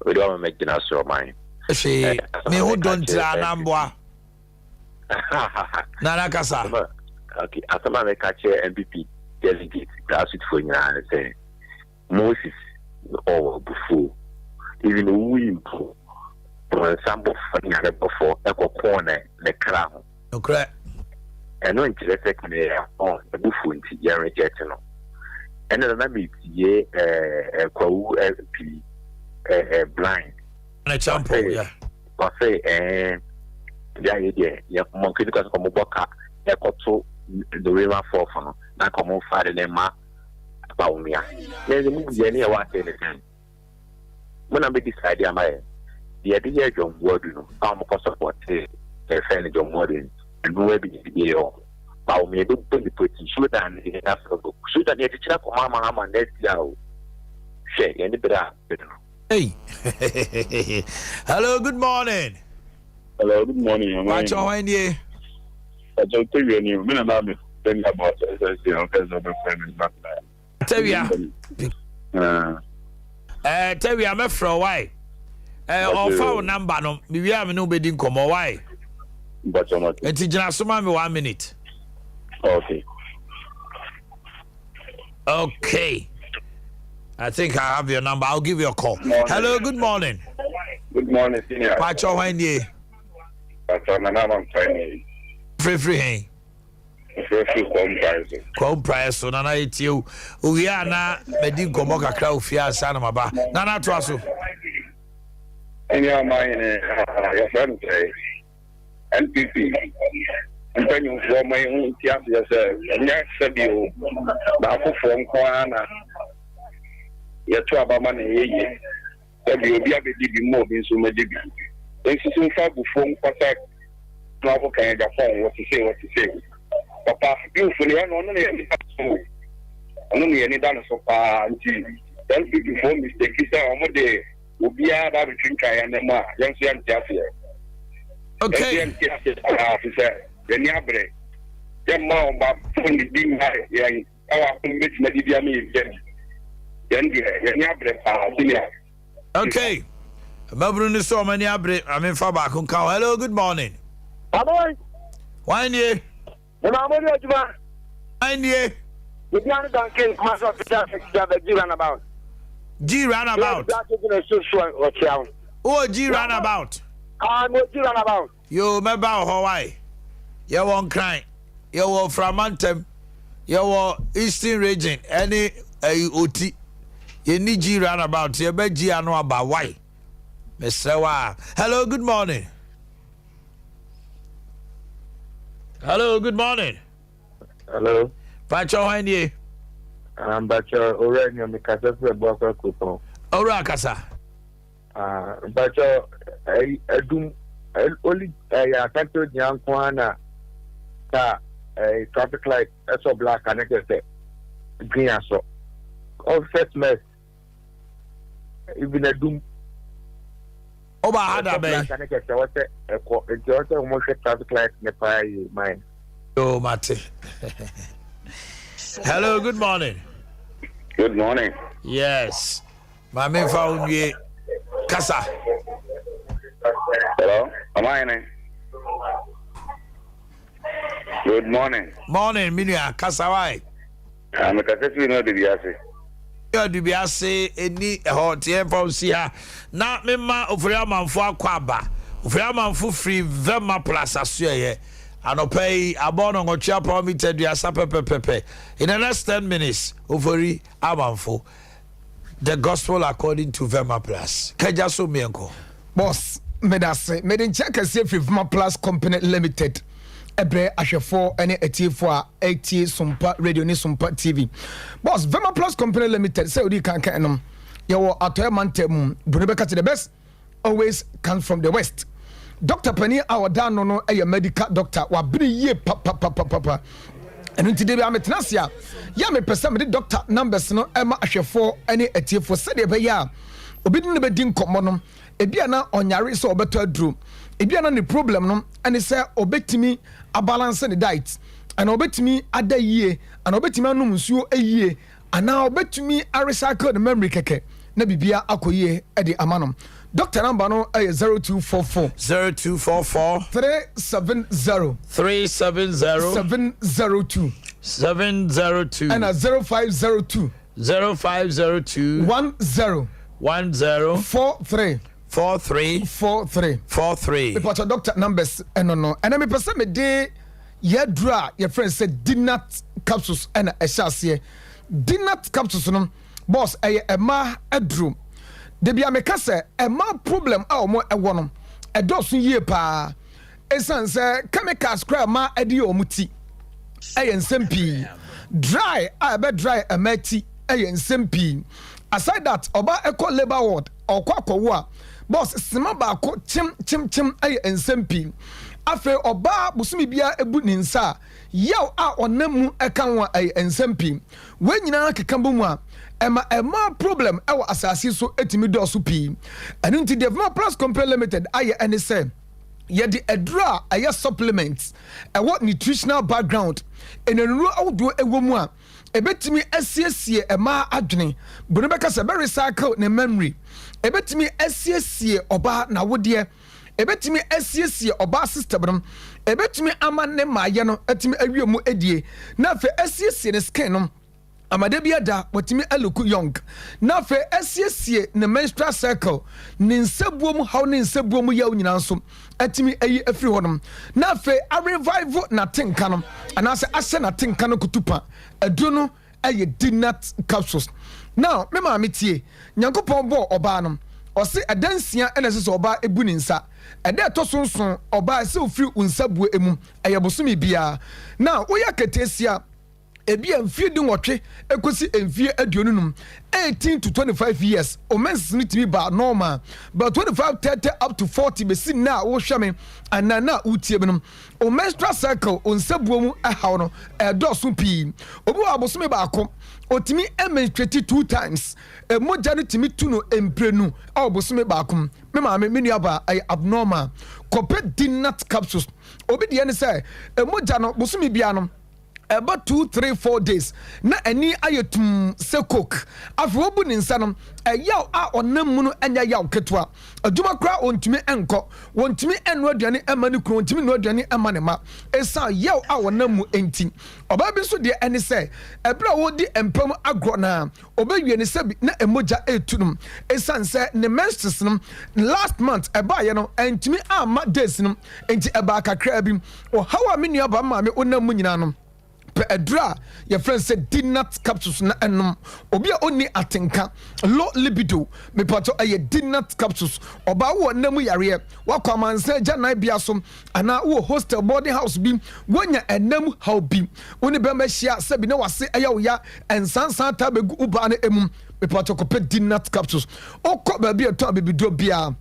Wede wama mɛgyina so ɔman. Hwee, me ho dɔ ntira anamboa. Nana kasa. Okay, asɛm a meka kyerɛ NPP delegate grassroots foɔ nyinaa ne sɛ Moses ɔwɔ abufuo even owui mpo bonsam bɔfoɔ ne nyame bɔfoɔ ɛkɔkoo ne ne kra ho. Nokorɛ. Ɛno nkyerɛ sɛ kane yɛ ɔn n'abufuo nti yɛn reject no. Ɛna na na metie ɛɛ Kwawu MP ɛɛ blind. Ɔse ɔse ɛɛ deɛ ayɛ deɛ yɛ mɔnke no kasa kɔmɔ bɔ ka ɛkɔto November 4th no na kɔmɔ nfa de ne ma Bawumia na ɛsɛ mu yɛ ne yɛ wɔ asɛ ne sɛn mo na bɛ decide ama yɛ deɛ ɛde yɛ John Boadu no a wɔn kɔ support ɛfɛ ne John Boadu no ɛnoa bi ne yɛ wɔn Bawumia bɛ bɔ ne poti showdown ne yɛ afɛ bɔ showdown yɛ kyekyere akɔmɔ ama ama next year o hwɛ yɛn ne bere a bɛ no. Hey. Hello, good morning. Hello, good morning. Pacho, hwan nie? Pacho, Tewia ni. Me na na me send about SSC and first of friend back na. Tewia. Eh, Tewia me frɛ why? Eh, ɔfa wo number no. Me wia me no bedi nkɔmɔ why? Pacho, mate. Enti gyina so ma me 1 minute. Okay. Okay. I think I have your number. I'll give you a call. Morning. Hello, good morning. Good morning, senior. Pacho hwan nie? Pacho nana ama mpa ni. Frefre hen. Frefre kwa mprae so. Kwa mprae so nana etie o. Owie a na madi nkɔmmɔ kakra ofie ansa na maba. Nana to aso. Ɛni ama hene yɛfrɛ no sɛ NPP mpanyimfoɔ ma yɛhu nte aseɛ sɛ ɛnyɛ sɛbio baakofoɔ nko ara na yɛto aba ma na ɛyɛ yie. Sɛbio obi abɛdi bi ma obi nso mmɛdi bi. Nsusu mfa abufuo nkɔsɛ no akɔka yɛn Japan wɔte sei wɔte sei. Papa Dufo no yɛn no ɔno na yɛn ani da so o. Ɔno na yɛn ani da no so paa nti NPP foɔ mistake sɛ wɔn de Obiara ba abɛtwintwan yɛn anan mu a, yɛn nso yɛnte aseɛ. Okay. Yɛn nso yɛnte aseɛ paa, ɛfiri sɛ yɛn ani abere. Yɛmma wɔn baako nnidi mma yɛn a wɔn bɛtumi adidi ama yɛn bi adi. Yɛn deɛ, yɛn ani abere paa, senior. Okay. Mmabunu no sɛ wɔn ani abere, maame nfa baako nka ho. Hello, good morning. Aboy. Wɔn nie. Ne maa mo ni adwuma. Wɔn nie. Ebi ano danke nkuma sɛ ɔfita afɛkita bɛ G runabout. G runabout. Wowɔ G runabout. Ah, mo G runabout. Yoo, mɛba wɔ hɔ wae. Yɛwɔ Nkran, yɛwɔ Framantam, yɛwɔ Eastern Region ɛne ɛyi Oti. Yɛnni G runabout, yɛbɛ G ano aba wae. Mesrɛ wa. Hello, good morning. Hello, good morning. Hello. Pacho hwan nie? Mpacho owura ni omi kasa firi Abuakwa Kuropɔn. Owura kasa. Mpacho ɛdum oli ɛyɛ Asante Ogyina nko ara na ka traffic light ɛsɔ black ne kyerɛ sɛ green asɔ. Officers mess. Even adum. Ɔba ha da bɛn? Ɛkɔ ne kɛkɛ wɔ sɛ ɛkɔ nti ɔsɛ wɔn hwɛ traffic light ne paa yie man. Yo mate. Hello, good morning. Good morning. Yes. Maame nfa wo nwie kasa. Hello, am I in? Good morning. Morning, me nua kasa wae. Ah, me kasa firi no Adubiase. Adubiase ɛni ɛhɔ nti yɛmfa wo si ha na mema Ofori Amanfo akɔ aba. Ofori Amanfo firi Vema Plus asoɛyɛ. Anɔpa yi abɔ no nwɔtwe apaw mita aduasa pɛpɛpɛpɛ. In the next 10 minutes, Ofori Amanfo. The Gospel According to Vema Plus. Kagya so mmiɛnkɔ. Boss, medase. Mede nkyia kɛseɛ firi Vema Plus Company Limited ɛbrɛ ahwɛfoɔ ne atiefoɔ a ɛtie Sompa Radio ne Sompa TV. Boss, Vema Plus Company Limited sɛ odi kan kan no, yɛwɔ Atɔeɛ mantam mu. Broni bɛka kyerɛ the best always comes from the west. Doctor panin a ɔda ano no yɛ medical doctor, wabene yie papapapapa. Ɛno nti de bi a metena ase a, yɛ a mepɛ sɛ mede doctor numbers no ma ahwɛfoɔ ne atiefoɔ sɛdeɛ ɛbɛyɛ a obi ne no bɛdi nkɔmmɔ no, ebi a na ɔnyare sɛ ɔbɛtɔ aduro, ebi a na ne problem no ne sɛ ɔbɛtumi abalance ne diet, anaa ɔbɛtumi ada yie, anaa ɔbɛtumi anom nsuo yie, Anaa ɔbɛtumi a recycle ne memory kɛkɛ na biribiara akɔ yie de ama no. Doctor number no yɛ 0244. 0244. 370. 370. 702. 702. Ɛna 0502. 0502. 10. 10. 43. 43. 43. 43. Mepatɔ doctor numbers ɛno no. Ɛna mepɛ sɛ mede yɛ aduro a yɛfrɛ no sɛ Dinat capsules ɛna ɛhyɛ aseɛ. Dinat capsules no boss ɛyɛ ɛmaa aduro. Dabi a meka sɛ ɛmaa problem a wɔn ɛwɔ no ɛdɔɔso yie paa. Ɛsiane sɛ chemicals koraa ɛmaa ɛde yɛ wɔn ti ɛyɛ nsɛm pii. Dry a ɛbɛ dry ɛmaa ti ɛyɛ nsɛm pii. Aside that ɔbaa ɛkɔ labour ward ɔkɔ akɔwo a boss sima baako kyem kyem kyem ɛyɛ nsɛm pii. Afei ɔbaa bosome biara ebu ne nsa a, yaw a ɔnam mu ka ho a ɛyɛ nsɛm pii. Wei nyinaa keka bɔ mu a, ɛma mmaa problem wɔ asase yi so tumi dɔɔso pii. Ɛno nti deɛ Vema Plus Company Limited ayɛ ne sɛ, yɛde aduro a ɛyɛ supplements, ɛwɔ nutritional background, nnuro ahodoɔ ɛwɔ mu a, ɛbɛtumi asiesie mmaa adwene. Broni bɛka sɛ ɛbɛ recycle ne memory. Ɛbɛtumi asiesie ɔbaa n'awodeɛ. Ɛbɛtumi asiesie ɔbaa system no, ɛbɛtumi ama ne mmaayɛ no atumi awie mu adie, na afei asiesie ne skin no ama da bi ada watumi alook young, na afei asiesie ne menstrual cycle, ne nsabuo mu haw ne nsabuo mu yaw nyinaa nso atumi ayi afiri hɔ nom, na afei arevive n'atenka no anaasɛ ahyɛ n'atenka no kutupa. Aduro no ɛyɛ Dinat capsules. Now me maame tie, Nyankopɔn bɔɔ ɔbaa no, ɔse ɛda nsia ɛna ɛsɛ sɛ ɔbaa ebu ne nsa, ɛda ɛtɔ so nson ɔbaa ɛsɛ ofiri wo nsa bue emu, ɛyɛ bosome biara. Now woyɛ aketeesia, ebia mfie dunwɔtwe ekosi mfie 25, 18 to 25 years, wo menses no tumi ba normal, but 25, 30 up to 40 besi nnɛ a wohwɛ me anaa nnɛ a wotie me no, Wo menstrual cycle, wo nsabuo mu haw no ɛdɔɔso pii. Obi wɔ hɔ a bosome baako ɔtumi menstruate two times. Mogya no tumi tu no mprenu wɔ bosome baako mu. Me maame, me nuabaa, ɛyɛ abnormal. Kɔpɛ Dinat capsules. Obi deɛ ne sɛ mogya no bosome biara no ɛba 2, 3, 4 days na ani ayɛ tumm sɛ coke. Afei wobu ne nsa no, ɛyaw a ɔnam mu no nyɛ yaw ketewa. Adwuma koraa ontumi nkɔ, ontumi nnoa aduane mma ne kunu, ontumi nnoa aduane mma ne mma esiane yaw a ɔnam mu nti. Ɔbaa bi nso deɛ ɛne sɛ, ɛberɛ a ɔredi mpa mu agorɔ no ara, ɔbɛwie no sɛbi na mogya retu no esiane sɛ ne menses no last month ɛbaeɛ no antumi amma days no nti ɛbaa kakraa bi. Ɔhaw a me nuabaa maame wonam mu nyinaa no, pɛ aduru a yɛfrɛ no sɛ Dinat capsules na ɛnom. Obi a ɔnni atenka, low libido, mepatɔ ɛyɛ Dinat capsules. Ɔbaa wowɔ nna mu yareɛ, woakɔ amansan agyananbea so anaa wowɔ hostel boarding house bi, woanya ɛnna mu haw bi, wo ne bɛrima ahyia sɛbi na wase ɛyɛ wo ya, nsansan taa bɛgu wo baa no mu, mepatɔ kɔpɛ Dinat capsules. Wokɔ baabi a ɛtɔn abibiduro biara.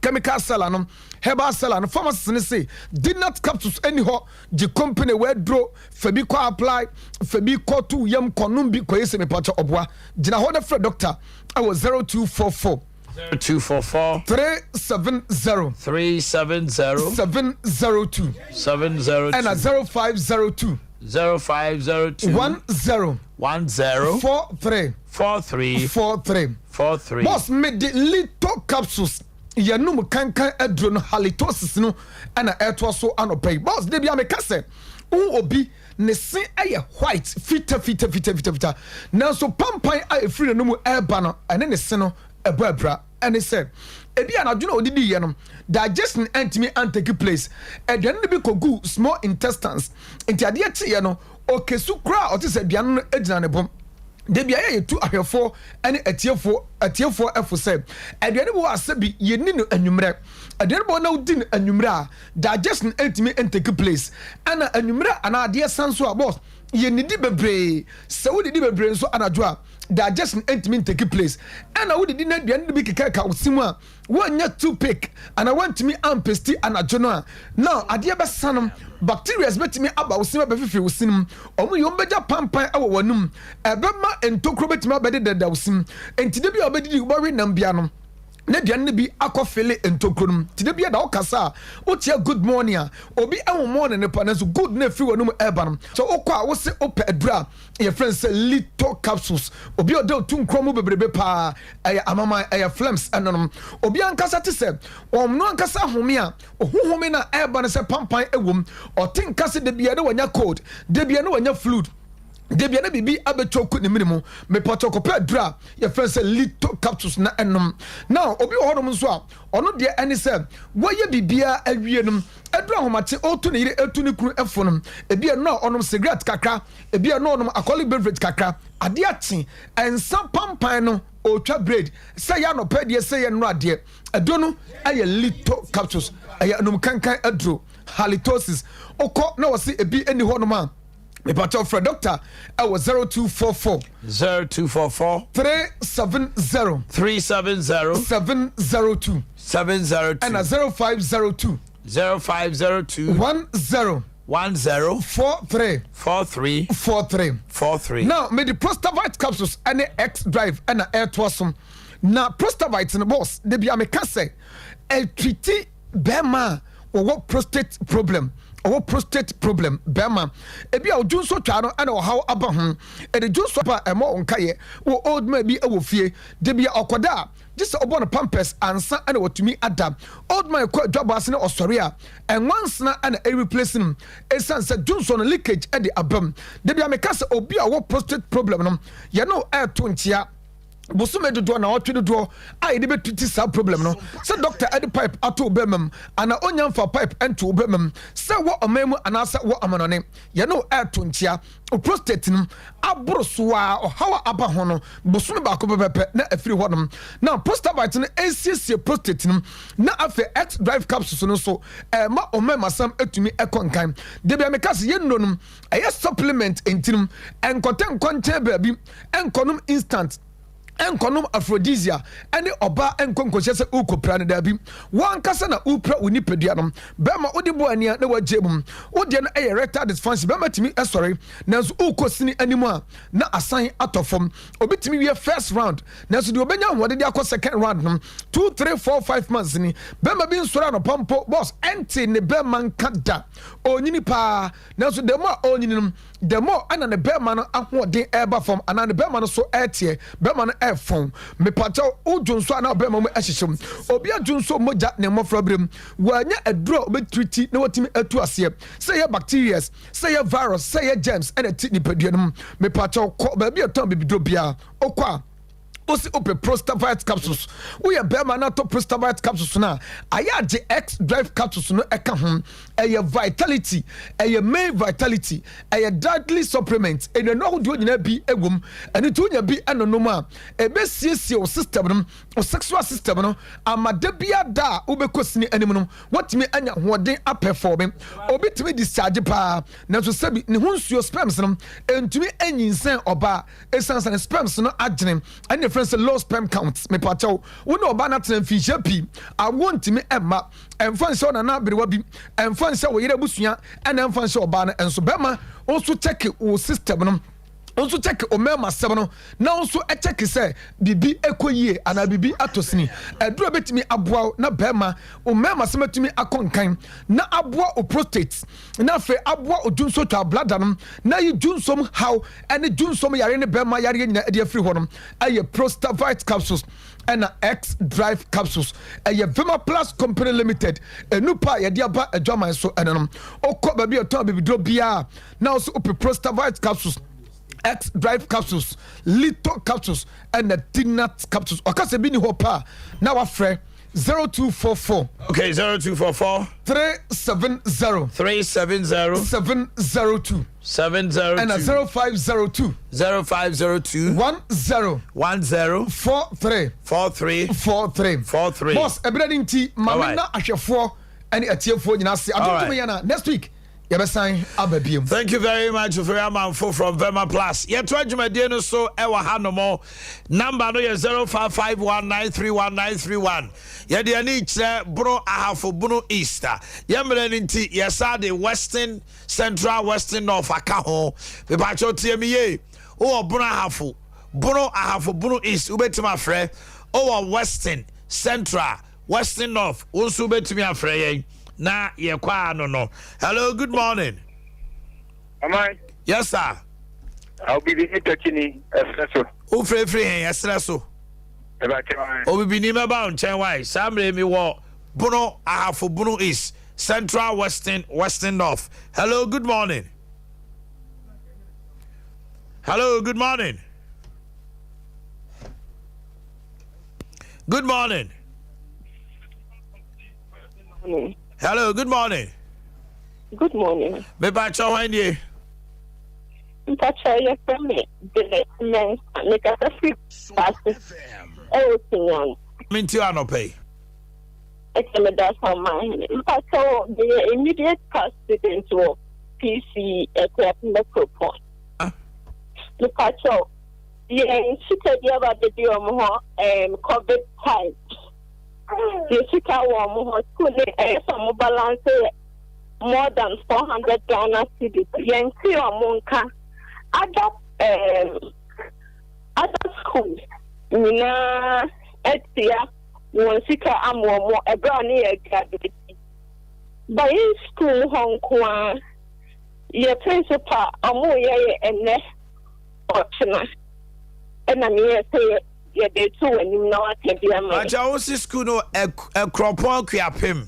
Chemical seller no, herbal seller no, pharmacist no se Dinat capsules ɛni hɔ, gye company w'aduro, fa bi kɔ apply, fa bi kɔ to yam, kɔ nom bi, kɔ yɛ se mepakyɛ ɔboa. Gyina hɔ na frɛ doctor ɛwɔ 0244. 0244. 370. 370. 702. 702. Ɛna 0502. 0502. 10. 10. 43. 43. 43. 43. Boss mede lito capsules yɛnum kankan aduro no halitosis no ɛna ɛtoa so anɔpa yi. Boss, de bia meka sɛ wo obi ne se ɛyɛ white fita fita fita fita fita, nanso pampan a efiri n'anum ɛreba no ɛne ne se no ɛbɔ abira. Ɛne sɛ ebi anadwo na odidi yɛ no, digestion ɛntumi antake place, aduane no bi kɔgu small intestines, nti adeɛ kyeeɛ no okesu koraa ɔte sɛ aduane no gyina ne bo. Debi ayɛ yɛtu ahwɛfoɔ ne atiefoɔ ɛfo sɛ aduane bi wɔ asɛ bi yɛni no anwummerɛ. Aduane bi wɔ na wodi no anwummerɛ a, digestion ɛntumi ntake place. Ɛna anwummerɛ anaa adeɛ san so a, boss, yɛnidi bebree. Sɛ wodidi bebree nso anadwo a, digestion ntumi ntake place. Ɛna wodidi na aduane no bi keka ka wo si mu a, woanya toothpick anaa woantumi ampesti anadwo no a, na adeɛ bɛsa no, bacteria bɛtumi aba wo sim abɛfifiri wo sin. Ɔmo yɛ ɔmo bɛgya pampan wɔ w'anum, ɛbɛma ntokuro bɛtumi abɛdedada wo sim. Nti de bi a wobɛdidi, wobɛwe nam bia no, ne aduane no bi akɔ fele ntokuro no mu. Nti de bi a da wokasa a, wotia good morning a, obi ɛho morning ne pa, nanso good na efiri w'anum ɛreba no. So wokɔ a, wose wopɛ aduro a yɛfrɛ no sɛ lito capsules. Obi a ɔda otu nkorɔ mu bebrebe paa, ɛyɛ amaman, ɛyɛ phlegms ɛnonom. Obi ankasa te sɛ wɔn no ankasa home a ohuhome na ɛreba no sɛ pampan ɛwom, ɔte nka sɛ debia ne wanya cold, debia ne wanya fluid, debia ne biribi abɛtwa ku ne mene mu. Mepɔtɔ kɔpɛ aduro a yɛfrɛ sɛ lito capsules na ɛnom. Na obi wɔ hɔnom nso a, ɔno deɛ ɛne sɛ wɔyɛ biribiara awie no, aduru ahomakye, ɔretu ne yere, etu ne kunu ɛfo no, ebi ɛno a ɔnom cigarette kakra, ebi ɛno ɔnom alcoholic beverage kakra, adeɛ akye, ɛnsa pampan no ɔretwa bread, sɛ yɛ anɔpɛ deɛ, sɛ yɛ nnora deɛ, aduro no ɛyɛ lito capsules, ɛyɛ anum kankan aduro halitosis. Ɔkɔ na wɔsi ebi ɛni hɔnom a, mepatɛ frɛ doctor ɛwɔ 0244. 0244. 370. 370. 702. 702. Ɛna 0502. 0502. 10. 10. 43. 43. 43. 43. Now mede Prostavite capsules ɛne X Drive ɛna ɛtoa so. Na Prostavite no, boss, de bia meka sɛ ɛtreat bɛrima a wɔwɔ prostate problem. Ɔwɔ prostate problem bɛrima, ebi a odwu nso twa no ɛna ɔhaw aba ho, ɛde dwu nso pa ɛmɔ wo nkayɛ wɔ. Old man bi ɛwɔ fie, de bia ɔkɔda a, gye sɛ ɔbɔ no pampers ansa ɛna watumi ada. Old man kɔ adwabɔ ase ne ɔsɔre a, ɛnwansena ɛna ɛreplace no, ɛsiane sɛ dwonso no leakage ɛde abam. De bia meka sɛ obi a ɔwɔ prostate problem no, yɛno ɛɛto nkyea bosome dodoɔ na ɔtwe dodoɔ a yɛde bɛtreat saa problem no, sɛ doctor ɛde pipe ato wo bɛma mu anaa ɔnya mfa pipe ɛnto wo bɛma mu, sɛ wɔ ɔman mu anaasɛ wɔ amanɔne, yɛne wo ɛɛto nkyea. O prostate no aboro so a, ɔhaw a aba ho no, bosome baako pɛpɛpɛ na afiri hɔnom. Na Prostavite no ɛnsiesie prostate no, na afei X Drive capsules no nso ɛma ɔmɛmasɛm atumi ɛkɔ nkan. Debi a meka sɛ yɛnnuro no ɛyɛ supplement, ntinom ɛnkɔtɛ nkɔ nkyɛn baabi, ɛnkɔnom instant, ɛnkɔnom aphrodisia ɛne ɔbaa ɛnkɔ nkɔhyɛ sɛ wokɔpira no. Daabi, wankasa na wopira wo nipadua no. Bɛrima wode bɔ ania na wagye mu, wodeɛ no ɛyɛ erectile dysfunction. Bɛrima tumi ɛsɔre nanso wokɔ sini anim a, na asan atɔ fam. Obi tumi wie first round, nanso deɛ obɛnya ahoɔden de akɔ second round no, 2, 3, 4, 5 months ni. Bɛrima bi nsɔre anɔpa mpo, boss, ɛnte ne bɛrima nka da. Ɔnyini paa, nanso the more a ɔnyini no, the more ɛna ne bɛrima no ahoɔden ɛreba fam anaa ne bɛrima no so ɛreteɛ, bɛrima no ɛrefɔn. Mepakyɛw, wodwo nso anaa bɛrima mu ɛhyehyɛ mu. Obi adwo nso mogya ne mmɔfra berɛ mu, wɔanya aduro a obɛtreat na watumi atu aseɛ, sɛ ɛyɛ bacteria, sɛ ɛyɛ virus, sɛ ɛyɛ germs ɛna ɛte nipadua no mu. Mepakyɛw, kɔ baabi a ɛtɔn bibiduro biara, wokɔ a, wosi wopɛ Prostavite capsules. Woyɛ bɛrima na atɔ Prostavite capsules no a, ayɛ agye X Drive capsules no ɛka ho. Ɛyɛ vitality, ɛyɛ main vitality, ɛyɛ dietary supplement. Nnuane ahodoɔ nyinaa bi ɛwɔ mu. Ɛno nti wonya bi ɛnonom a, ɛbɛsiesie wo system no, wo sexual system no, ama da bia da a wobɛkɔ sini anim no, watumi anya ahoɔden apɛfɔɔme. Obi tumi discharge paa, nanso sɛbi ne ho nsuo, sperms no ntumi anyinsɛn ɔbaa, ɛsiane sɛ ne sperms no agyene. Ɛne yɛfrɛ sɛ low sperm count. Mepakyɛw, wo ne ɔbaa no atena mfinhyia pii, awoɔ ntumi mma. Ɛmfa nhyɛ ɔnana aberewa bi, ɛmfa nhyɛ wo yere abusua, ɛna ɛmfa nhyɛ ɔbaa no nso. Bɛrima, wo nso kyɛke wo system no, wo nso kyɛke wo mmarima asɛm no, na wo nso kyɛke sɛ biribi ɛkɔ yie anaa biribi atɔ sini. Aduro a ɛbɛtumi aboa wo na bɛrima, wo mmarima asɛm atumi akɔ nkan, na aboa wo prostate, na afei aboa wo dwonsotwa bladder no, na ayi dwonsom haw ne dwonsom yare ne bɛrima yareɛ nyinaa de afiri hɔ no, ɛyɛ Prostavite capsules ɛna X Drive capsules. Ɛyɛ Vema Plus Company Limited enupa a yɛde aba adwaman so ɛno no. Okɔ baabi a ɛtɔn abibiduro biara na ɔso wopɛ Prostavite capsules, X Drive capsules, Lito capsules ɛna Dinat capsules. Ɔkasa bi ni hɔ paa na wafrɛ 0244. Okay, 0244. 370. 370. 702. 702. Ɛna 0502. 0502. 10. 10. 43. 43. 43. 43. Boss, ɛberɛ no nti, ma me na ahwɛfoɔ ne atiefoɔ nyinaa ase. Adom tumi yɛ na next week yɛbɛsan aba biom. Thank you very much, Ofori Amanfo from Vema Plus. Yɛto adwumadie no so ɛwɔ ha nom. Number no yɛ 0551931931. Yɛde ani kyerɛ Bono Ahafo Bono East. Yɛ mmerɛ no nti yɛsa de Western Central Western North aka ho. Mepakyɛw tie me yie. Wowɔ Bono Ahafo, Bono Ahafo Bono East wobɛtumi afrɛ. Wowɔ Western Central Western North wo nso wobɛtumi afrɛ yɛn na yɛkɔ ano no. Hello, good morning. Aman. Yes sir. Obibini tɔkyini ɛsrɛ so. Wofirefiri hɛn ɛsrɛ so. Obibini mɛba wo nkyɛn wae. Saa mmerɛ mi wɔ Bono Ahafo Bono East Central Western Western North. Hello, good morning. Hello, good morning. Good morning. Morning. Hello, good morning. Good morning. Mepakyɛ hwan nie? Mpakyɛ yɛfrɛ me Janet Mensah. Mekasa firi Kumasi ɛwɔ Sunyani. Menti anɔpa yi. Ɛkyɛ meda so ɔman hene. Mpakyɛ meyɛ immediate past student wɔ PC Akuapem Kuropɔn. Mepakyɛ yɛn sika bi aba bɛdi wɔn hɔ um, covid time. Yɛ sika wɔ wɔn hɔ school ne ɛyɛ sɛ wɔn balance yɛ more than 400 Ghana cedis. Yɛn ti wɔn nka other um, other schools nyinaa atua wɔn sika ama wɔn ɛberɛ a ne yɛ graduate. Ba yɛn school mu hɔ nko ara yɛ principal wɔn yɛ yɛ ɛnɛ ɔkyena ɛna meyɛ sɛ yɛ yɛde to w'anim na waka bi ama yɛn. Mpakyɛ wo se school no Ɛkuropɔn Akuapem?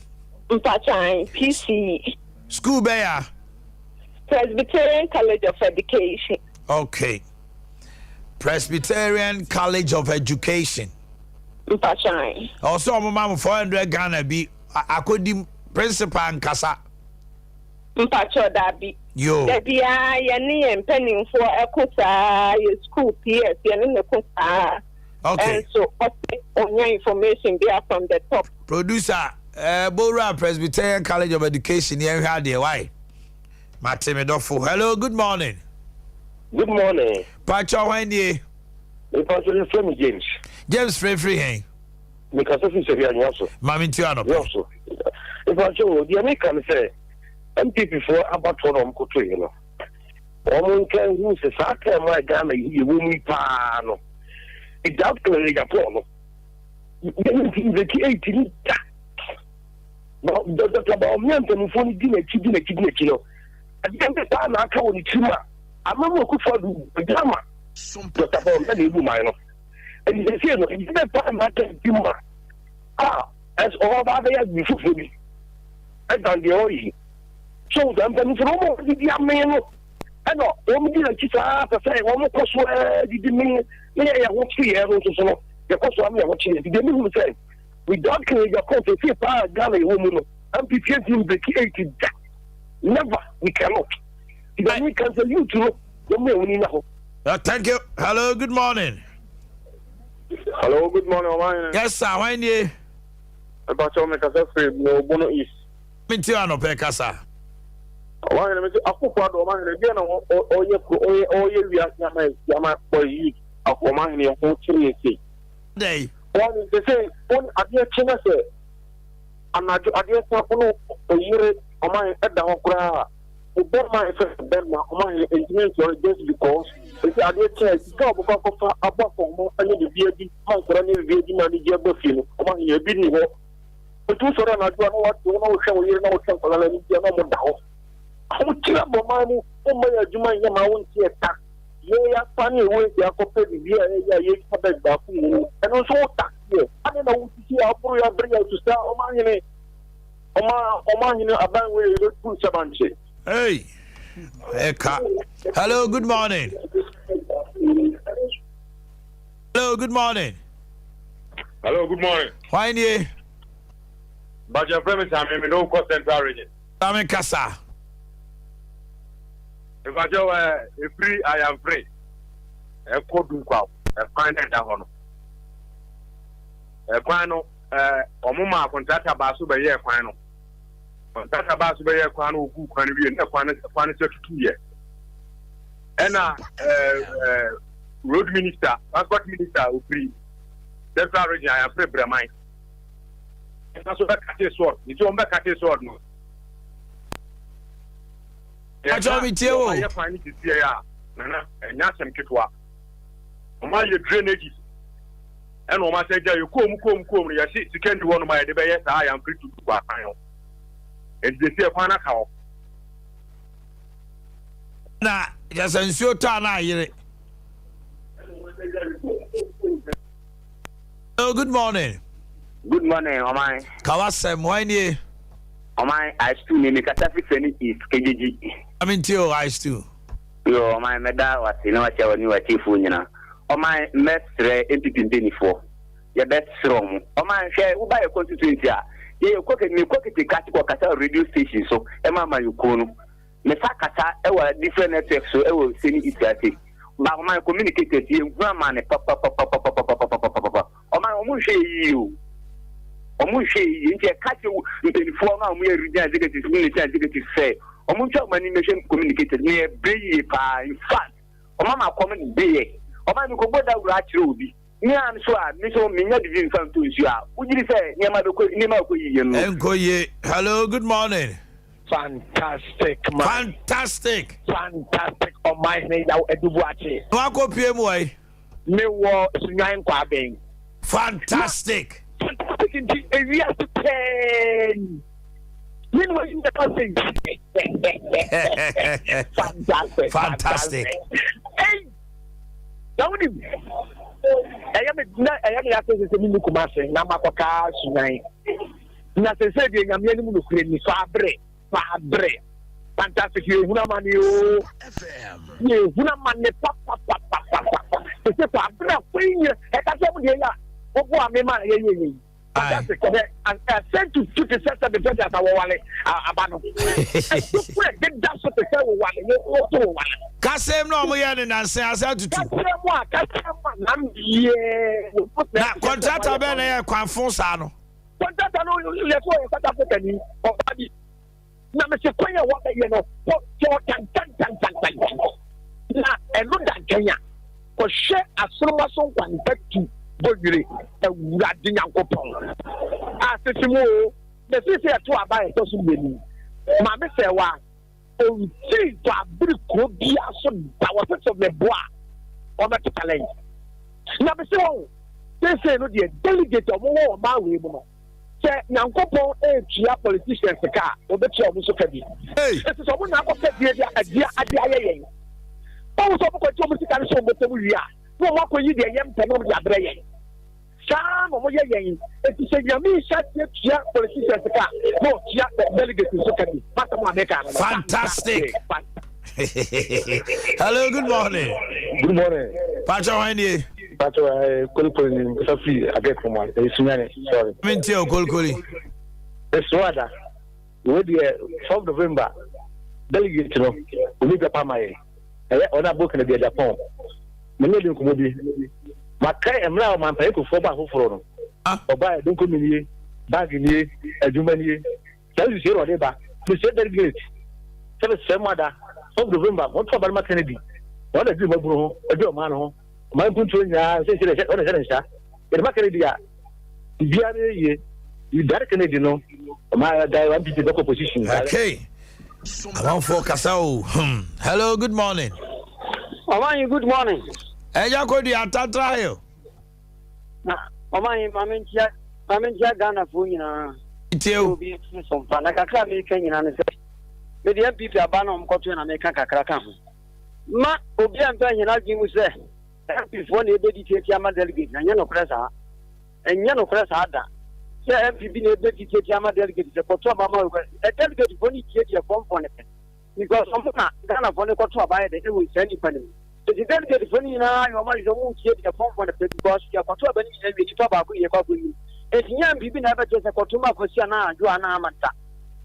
Mpakyɛ ae, PCE. School bɛn a? Presbyterian College of Education. Okay. Presbyterian College of Education. Mpakyɛ ae. Ɛwɔ sɛ ɔmo ma mo 400 Ghana bi akɔdi principal nkasa. Mpakyɛw dabi. Yoo. Dabiaa yɛne yɛn mpaninfoɔ ɛko saa yɛ school PS yɛne no ko saa. Okay. Ɛnso ɔse ɔnya information bia from the top. Producer, eh, Bowura Presbyterian College of Education yɛn hwɛ adeɛ why? Mate me dɔfo. Hello, good morning. Good morning. Pakyɛw hwan nie? Mepakyɛw yɛfrɛ me James. James frɛfiri hɛn? Mekasa firi Sɛbi Anwea so. Ma me ntua anɔpa. Yɛ so. Mepakyɛw o, deɛ meka ne sɛ NPP foɔ abatoɔ na wɔn kotoeɛ no, wɔn nka nhu sɛ saa term a Ghana yi yɛwɔ mu yi paa no, without Clement Agyapong no, yɛntumi break eight ni da. Na Dr. Bawumia mpanimfoɔ no di n'akyi di n'akyi di n'akyi no, adeɛ bɛ paa na aka wɔ ne tirim a ama mu Akufo-Addo gyina ma Dr. Bawumia na ebu man no. Enti seesei no, nnipa bɛpa mma bi mu a, a ɛsɛ ɔba abɛyɛ adwene foforɔ bi ɛdan deɛ ɔyɛ yi. So sɛ mpanyinfo no wɔn a wɔdidi amee no ɛna wɔn di n'akyi saa pɛ sɛ wɔn kɔ so ɛɛ didi mee ne yɛ yɛn ho kye yɛn no nso so no yɛkɔ so ama yɛn ho kye yɛn. Nti deɛ mehu sɛ without Kennedy Agyapong seesei paa Ghana yɛwɔ mu no NPP ntumi break eight da. Never, we cannot. Nti deɛ meka sɛ youth no wɔn mu yɛn ho ni na hɔ. Thank you. Hello, good morning. Hello, good morning, Ọman. Yes, sir. Why nie? Mpatsɔ mi kasa firi Obono East. Mi ti anɔpɛ kasa. Ɔman mi sɛ akufo ado ɔman hene deɛ na ɔyɛ kuro ɔyɛ ɔyɛ wiase ama esi ama kpɔ youth. Ɔman hene yɛ ho kyere yɛ sei. Dɛn? Wɔn sɛ sɛ wɔn adeɛ kye na sɛ anadwo adeɛ sa wo ne oyere ɔman ɛda hɔ koraa a bɛrima ɛfɛ bɛrima ɔman hene ntumi nsɔre just because ɛsɛ adeɛ kye a sika a ɔbɛkɔ akɔfa abɔ akɔnma ɛne biribi adi ma nkɔla ne biribi adi ma ne gye aba fie no ɔman hene ebi nni hɔ nti wosɔre anadwo a na wate wo na wohwɛ wo yere na wohwɛ nkɔla no ani bia na ɔmo da hɔ ahokyere abɔ man mu womma yɛ adwuma nyɛ ma wonte ɛka Yɛn afa ne ɛwɔ esi akɔpɛ biribi a ɛyɛ a yɛtwa bɛs baako mu no, ɛno nso wo tax yɛ. Adɛn na wosisi a woboro yɛ abere yɛ so saa ɔmanhene ɔma ɔmanhene aban wei yɛbɛtu nsabankye. Hey, ɛka. Hello, good morning. Hello, good morning. Hello, good morning. Why nie? Bàjẹ́ fẹ́ mi sàmì mi ló kọ́ Central Region. Sàmì kasa. Mepakyɛw ɛ efiri Ayamfre ɛkɔ Dunkwaw ɛkwan no ɛda hɔ no ɛkwan no ɛ wɔn maa kɔntrata baa so bɛyɛɛ kwan no kɔntrata baa so bɛyɛɛ kwan no oguu kwan no wie na kwan no kwan no sɛ tutu yɛ ɛna ɛ ɛ road minister transport minister ofiri Central Region Ayamfre Brɛman ɛna so bɛkate sɔɔd nti wɔn bɛkate sɔɔd no. Pakyɛw me tie wo. Wɔn ayɛ kwan no sisiɛ a nana ɛnyɛ asɛm ketewa. Wɔn ayɛ drainages ɛna wɔn asɛ gya yɛ kɔɔ mu kɔɔ mu kɔɔ mu no yɛsi sika ni hɔ nom a yɛde bɛyɛ saa ayamfiri tutu kɔ asan ho. Nti sisiɛ kwan no aka hɔ. Na kyɛ sɛ nsuo tɔ a na ayere. Hello, good morning. Good morning, ɔman. Kawasɛm, hwan nie? Ɔman, I stew ni, mekasa fi Sani East, Kejiji. Ame ntie o, I stew. Yo, ɔman, mɛda wase na wakyia w'ani w'atiefoɔ nyina. Ɔman, mɛsrɛ NPP mpaninfoɔ, yɛbɛsrɛ ɔmo. Ɔman, hwɛ, woba yɛ constituency a, yɛyɛ kɔ, mekɔ Ketekase kɔ kasa wɔ radio station so ɛma amanyɔkuo no. Mefa kasa wɔ different network so wɔ Seni East ase. Ba ɔman communicators yɛ nhunu amane papapapapapapapapapa. Ɔman wɔn nhwɛ yɛ yie o. Wɔn nhwɛ yɛ yie nti ɛka kyerɛ mpanimfoɔ no a wɔn yɛ regional executives ne national executives sɛ wɔn ntwa wɔn ani mmɛhwɛ communicators na yɛ brɛ yie paa. In fact wɔn ama kɔm de yɛ. Ɔman mi kɔ bɔ dawuro akyerɛ obi. Me a nso a me nso menya biribi mfa ntɔ nsuo a, wogye di sɛ nneɛma bɛkɔ nneɛma bɛkɔ yiye no? Ɛnkɔ yie. Hello, good morning. Fantastic man. Fantastic. Fantastic ɔman hene yaw adubuakye. Na wakɔ pie mu wɔ yi. Me wɔ Sunyan Kwabeng. Fantastic. Na fantastic nti ewiase pɛɛ ni. Me na wayi nneɛma sɛ Fantastic. Fantastic. Hey. Na wonim, ɛyɛ me na ɛyɛ me ase sɛ menni Kumase na makɔka Sunan. Na sɛsɛ deɛ Nyame anim nokorɛ ni, fa bere, fa bere. Fantastic, yɛhunu amane o. Yɛhunu amane papapapapapa. Sɛsɛ fa bere a kwan nyɛ, ɛka sɛ mo deɛ yɛ a, woboa me ma yɛyɛ yɛ yi. Fantastic, sɛ ɛsɛ tutu te sɛ sɛ bɛbɛ de asa wɔwale aba no. Ɛtutu ɛdeda so te sɛ wɔwale, wɔto wɔwale. Kasɛm na wɔn yɛ ne nansa asa tutu. Kasɛm a kasɛm a nam yie. Na kɔntrata bɛn na yɛ kwanfo saa no. Kɔntrata no yɛ sɛ ɔyɛ South Africa ni ɔba bi. Na mese kwan a wɔbɛyɛ no kɔ tantantantantantan. Na ɛno da nkyɛn a kɔhwɛ asoroma so nkwanta tu bɔwire Awurade Nyankopɔn. Asese mu o, na sisi ɛto aba ɛtɔ so mmienu. Maame sɛ wa. Ɔntii Kwabere kuro biara so da wɔse sɛ meboa a wɔbɛto challenge na mese wɔn seesei no deɛ delegate a wɔwɔ ɔman wei mu no sɛ Nyankopɔn ɛretua politicians ka a wɔbɛtua wɔn nso ka bi ɛsɛ sɛ wɔn na akɔpɛ deɛ de adeɛ adeɛ ayɛ yɛn wɔn sɛ wɔkɔgye wɔn sika no sɛ wɔn bɔtɔ mu wie a na wɔn akɔyi deɛ yɛn mpɛ na wɔn de abrɛ yɛn. Saa ara na wɔyɛ yɛn. Enti sɛ Nyame nhyɛ aseɛ tua politicians ka a, na ɔtua delegates nso ka bi. M'asɛm a meka no no. Fantastic. Hello, good morning. Good morning. Pacho hwan nie? Pacho eh, kolikoli ni nkasa firi abɛ kuma eh, sunyane. Sorry. Me ntie o kolikoli. Mesrɛ ada. Wei deɛ 4 November delegate no omi papa ma yɛ. Ɛyɛ ɔno abɔ Kennedy Agyapong. Me ne no dii nkɔmmɔ bi. Makae mmerɛ a ɔmanpanin Kufuor baa foforɔ no. Ɔbaeɛ, donkomi nie, bag nie, adwuma nie. Saa nsusuiɛ na ɔde ba. Mesrɛ delegates sɛ mesrɛ mo ada, 4 November, monto aba no ma Kennedy. Ɔno na ɛdwene mmabunu ho, ɔdwene ɔman no ho. Ɔman mpuntuo nyinaa seesei na ɔna ɛhyɛ ne nsa. Yɛde ma Kennedy a, biribiara bɛyɛ yie. Without Kennedy no, ɔman da NPP bɛkɔ opposition. Okay. Amanfoɔ kasa o. Hmm. Hello, good morning. Ɔman yi good morning. Ɛgya Kodua Tatra Hill. Na ɔman yi maame nkyia maame nkyia Ghanafoɔ nyinaa. Tie o. Obi tiri so mpa na kakra a meka nyinaa ne sɛ mede NPP aba na wɔkɔtoɛ na meka kakra ka ho. Mma obiara mfa nhyɛ n'adwene mu sɛ MP foɔ na ɛbɛdi tiatia ama delegate na ɛnyɛ nokorɛ saa. Ɛnyɛ nokorɛ saa da sɛ MP bi na ɛbɛdi tiatia ama delegate sɛ kɔto aba ma ɛ delegate foɔ no tie deɛ fɔmfoɔ no pɛ because ɔmo na Ghana foɔ no kɔto aba yɛ dɛ ɛwɔ saa nipa no mu. Nti delegate foɔ no nyinaa yɛ ɔmo adwene sɛ ɔmo tie deɛ fɔmfoɔ no pɛ because yɛkɔto aba no nyinaa wie nipa baako na yɛkɔ akɔyi. Nti nyɛ MP bi na ɛbɛkyerɛ sɛ kɔto ma Kwasi anaa Adwo anaa Ama da.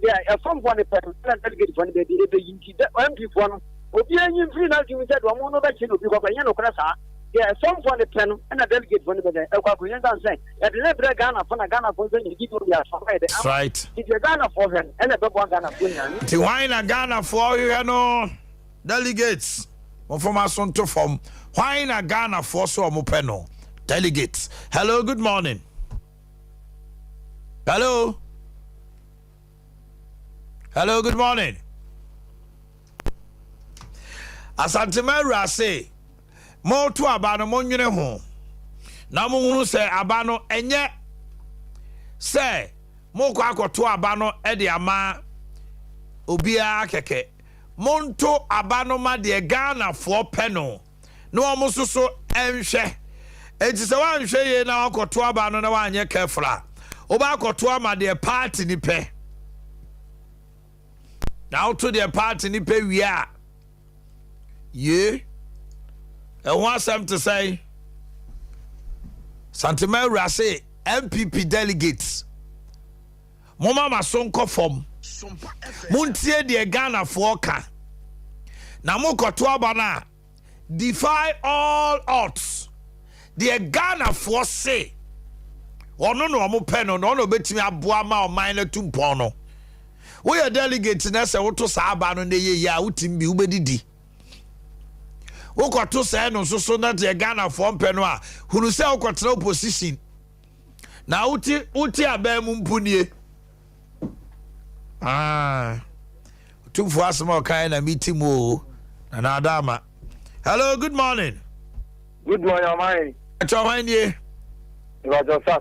Deɛ ɛfamfoɔ no pɛ no ɛna delegate foɔ no baabi ɛbɛyi nti dɛ MP foɔ no obiara nyi mfiri n'adwene mu sɛ deɛ ɔmo no bɛkye na obi kɔkɔ ɛnyɛ nokorɛ saa deɛ ɛfamfoɔ no pɛ no ɛna delegate foɔ no bɛdɛ ɛkɔ akɔ yɛn san sɛ yɛde ne brɛ Ghana foɔ na Ghana foɔ nso yɛ gidi obi aso ayɛ dɛ ama right nti deɛ Ghana foɔ hwɛ no ɛna ɛbɛboa Ghana foɔ nyinaa. Nti hwan na Ghana foɔ hwehwɛ no? Delegates, momfa mo aso nto fam. Hwan na Ghana foɔ so ɔmo pɛ no? Delegates. Hello, good morning. Hello. Hello, good morning. Asantema awura se, moto aba no monwene ho na monhunu sɛ aba no ɛnyɛ sɛ mokɔ akɔto aba no de ama obiara kɛkɛ. Monto aba no ma deɛ Ghanafoɔ pɛ no. na wɔn nso so nhwɛ. Enti sɛ woanhwɛ yie na woakɔto aba no na woanyɛ careful a, wobɛakɔto ama deɛ party ni pɛ. Na woto deɛ party ni pɛ wie a, yie, ɛho asɛm te sɛn? Santema awura se NPP delegates, momma maso nkɔ fam. Montie deɛ Ghanafoɔ ka. Na mokɔto aba no a, defy all odds. Deɛ Ghanafoɔ se ɔno na wɔn pɛ no na ɔno obetumi aboa ma ɔman no atu mpɔn no. Woyɛ delegate na sɛ woto saa aba no na ɛyɛ yie a wotumi bi wobɛdidi. Wokɔto sɛɛ no nso so na deɛ Ghanafoɔ mpɛ no a hunu sɛ wokɔtena opposition na wote wote aban mu mpo nie. Ah, Otumfoɔ asɛm a ɔkaeɛ na meti mu o. Nana Adama. Hello, good morning. Good morning, Ɔman. Ɛkyɛ ɔman nie. Ìbàjọ́ sá.